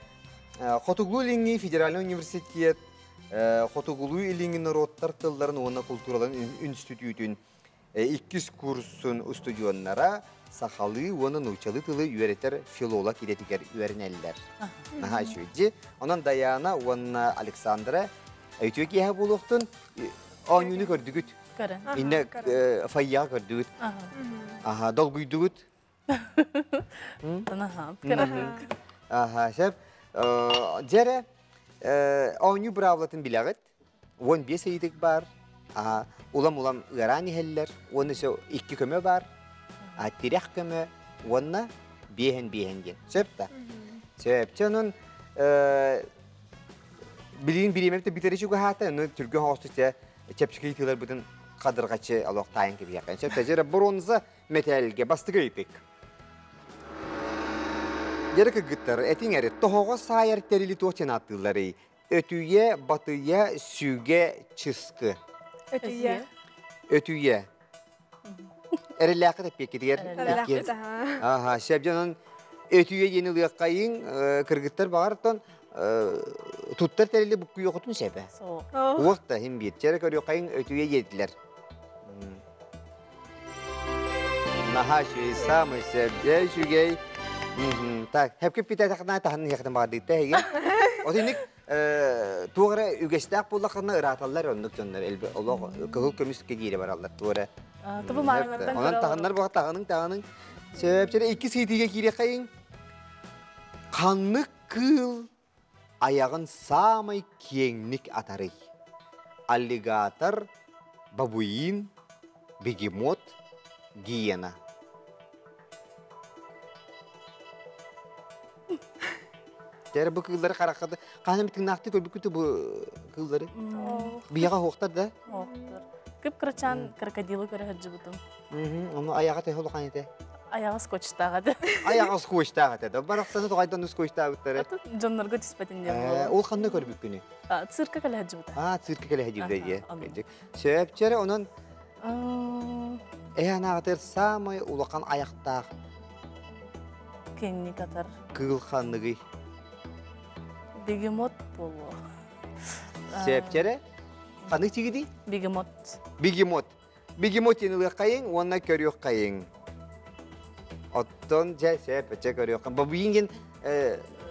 Хотугулуу-Илиҥҥи федеральнай университет Хотугулуу-Илиҥҥи норуоттар тылларын уонна култуураларын институтун иккис курсун устудьуоннара сахалыы уонна нууччалыы тылы үөрэтэр филолог идэтигэр үөрэнэллэр. Наһаа үчүгэй. Онон Даяна уонна Александра үтүө киэһэ буолуохтун оонньууну көрдүгүт. Көрөн. Инне фойеҕа көрдүгүт. Аха, долгуйдугут. Аха, кыратык. Аха, сөп. Дьэрэ, оонньуу быраабылатын билэҕит. 15 ыйытык бар. Улам-улам ыараан иһэллэр. Уонна өссө икки көмө бар. Тирэх көмө уонна биэһэн-биэһэн диэн. Сөп да? Сөп. Чэ, онон билигин бириэмэбит бүтэри чугаһаата, ону түргэн хоҕостук чэпчэки ыйытыыларбытын хадырҕаччы олох таайан кэбиһиэххэ. Сөп да? Дьэ, бронза мэтээлгэ бастакы ыйытык. Дьэрэ кыргыттар, этиҥ эрэ, тоһоҕо саайар тэрили туох диэн ааттыылларый? Өтүйэ, батыйа, сүгэ, чыскы. Өтүйэ. Өтүйэ. Эрэллээххит эппиэккитигэр. Эрэллээхпит, аха. Сөп дьонун өтүйэ диэн ылыаххайыҥ, кыргыттар баҕартан туттар тэрили буккуйуохутун сөбө. Уох да иһин биир. Чэрэ көрүөххэйиҥ өтүйэ диэтилэр. Наһаа үчүгэй, самый сөбдөө үчүгэй. Так, хепке питэтахна таһын иһэхтэн баҕардыытта эһиги. Отинник туох эрэ үгэстээх буоллаххына ырааталлар оннук дьоннор элбэ олох кыһыл көмүс кэдиирэ бараллар туох эрэ. Тубу маарылартан Онон таһыннар буха таһының таһының. Сөпчөрө икки сыйтыга киириэххэйиҥ. Ханнык кыыл айаҕын саамай киэҥник атарый? Аллигатор, бабуин, бегемот, гиена. Тэр бу кыыллары хараххата хаһан эмит тыҥнаахтыы көрбүккүт бу кыыллары? Биһиэхэ оһуохтар да? Оһуохтар. Кып-кырачаан крокодилы көрө сылдьыбытым. Ону айаҕа төһө улахан этэ? Айаҕа скотчтаах этэ. Айаҕа скотчтаах этэ. Да барахсаны тоҕайдан скотчтаабыттара. Дьоннорго түспэтин диэн буолуо. Ол ханна көрбүккүнүй? Цирка кэлэ сылдьыбыта. Аа, цирка кэлэ сылдьыбыта дии. Сөп, чэрэ онон эһэ анаҕытыгар саамай улахан айахтаах Киҥник атар. Кыыл ханныгый? Бегемот буолуо. Сөп, чэрэ. Ханнык чигидий? Бегемот. Бегемот. Бегемот диэн ылыаххайыҥ уонна көрүөххэйиҥ. Оттон дьэ сөп, чэ көрүөххэ. Бабуин диэн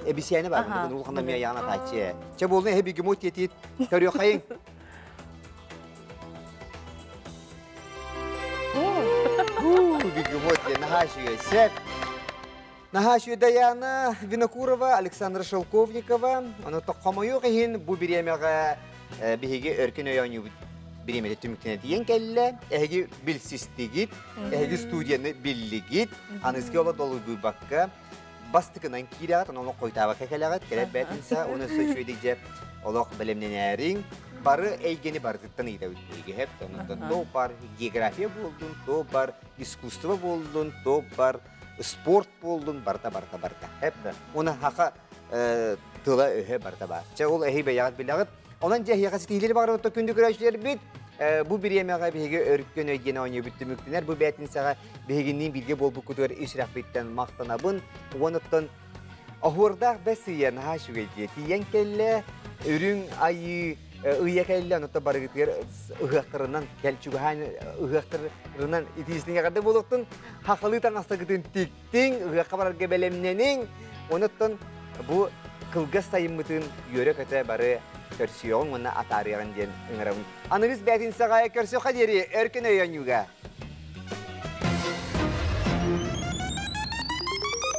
эбисиэни бар, улахан эмиэ айаҕын атааччы. Чэ буолун эһэ бегемот диэтиит көрүөххэйиҥ. Бегемот диэн наһаа үчүгэй. Сөп. Наһаа үчүгэй Даяна Винокурова, Александра Шелковникова. Ону хомойуох иһин бу бириэмэҕэ биһиги өркөн өй оонньуубут бириэмэтэ түмүктэнэ тиийэн кэллэ. Эһиги билсистигит, эһиги студияны биллигит. Аныгыскы оло долгуйбакка бастыкынан киирэҕит, онон олох хойутаабакка кэлэҕит, кэлэр бээтинсэ, уонна өссө үчүгэйдик дьэ олох бэлэмнэнээриҥ. Бары эйгэни барытыттан ыйытабыт биһиги хэп, онон то бар география буоллун, то бар искусство буоллун, то бар спорт буоллун, барыта барыта барыта. Хэп да. Уна хаха тыла өһө барыта бар. Чэ ол эһи бэйэҕит билэҕит. Онон дьэ эһиэхэ ситиһиилэри баҕарабыт күндү көрөөччүлэрбит. Бу бириэмэҕэ биһиги өркөн өй диэн оонньуубут түмүктэнэр. Бу бээтинсэҕэ биһигинниин бииргэ буолбуккутугар ис сүрэхпиттэн махтанабын. Уонуттан оһуордаах бэс ыйа наһаа үчүгэй дии. Тиийэн кэллэ, үрүҥ айыы Ыйа кэллэ, онуттан барыгытыгар ыһыахтарынан, кэл чугаһаан ыһыахтарынан итиисниҥэ карды буолуохтун, хахалыы таҥастагытын тиктиҥ, ыһыахха барарга бэлэмнэниҥ. Онуттан бу кылгас сайыммытын үөрэ-көтө бары көрсүөҕүҥ уонна атаарыаҕын диэн ыҥырабын. Аныгыс бээтинсэҕэ көрсүөххэ диэри өркөн өйөнүүгэ.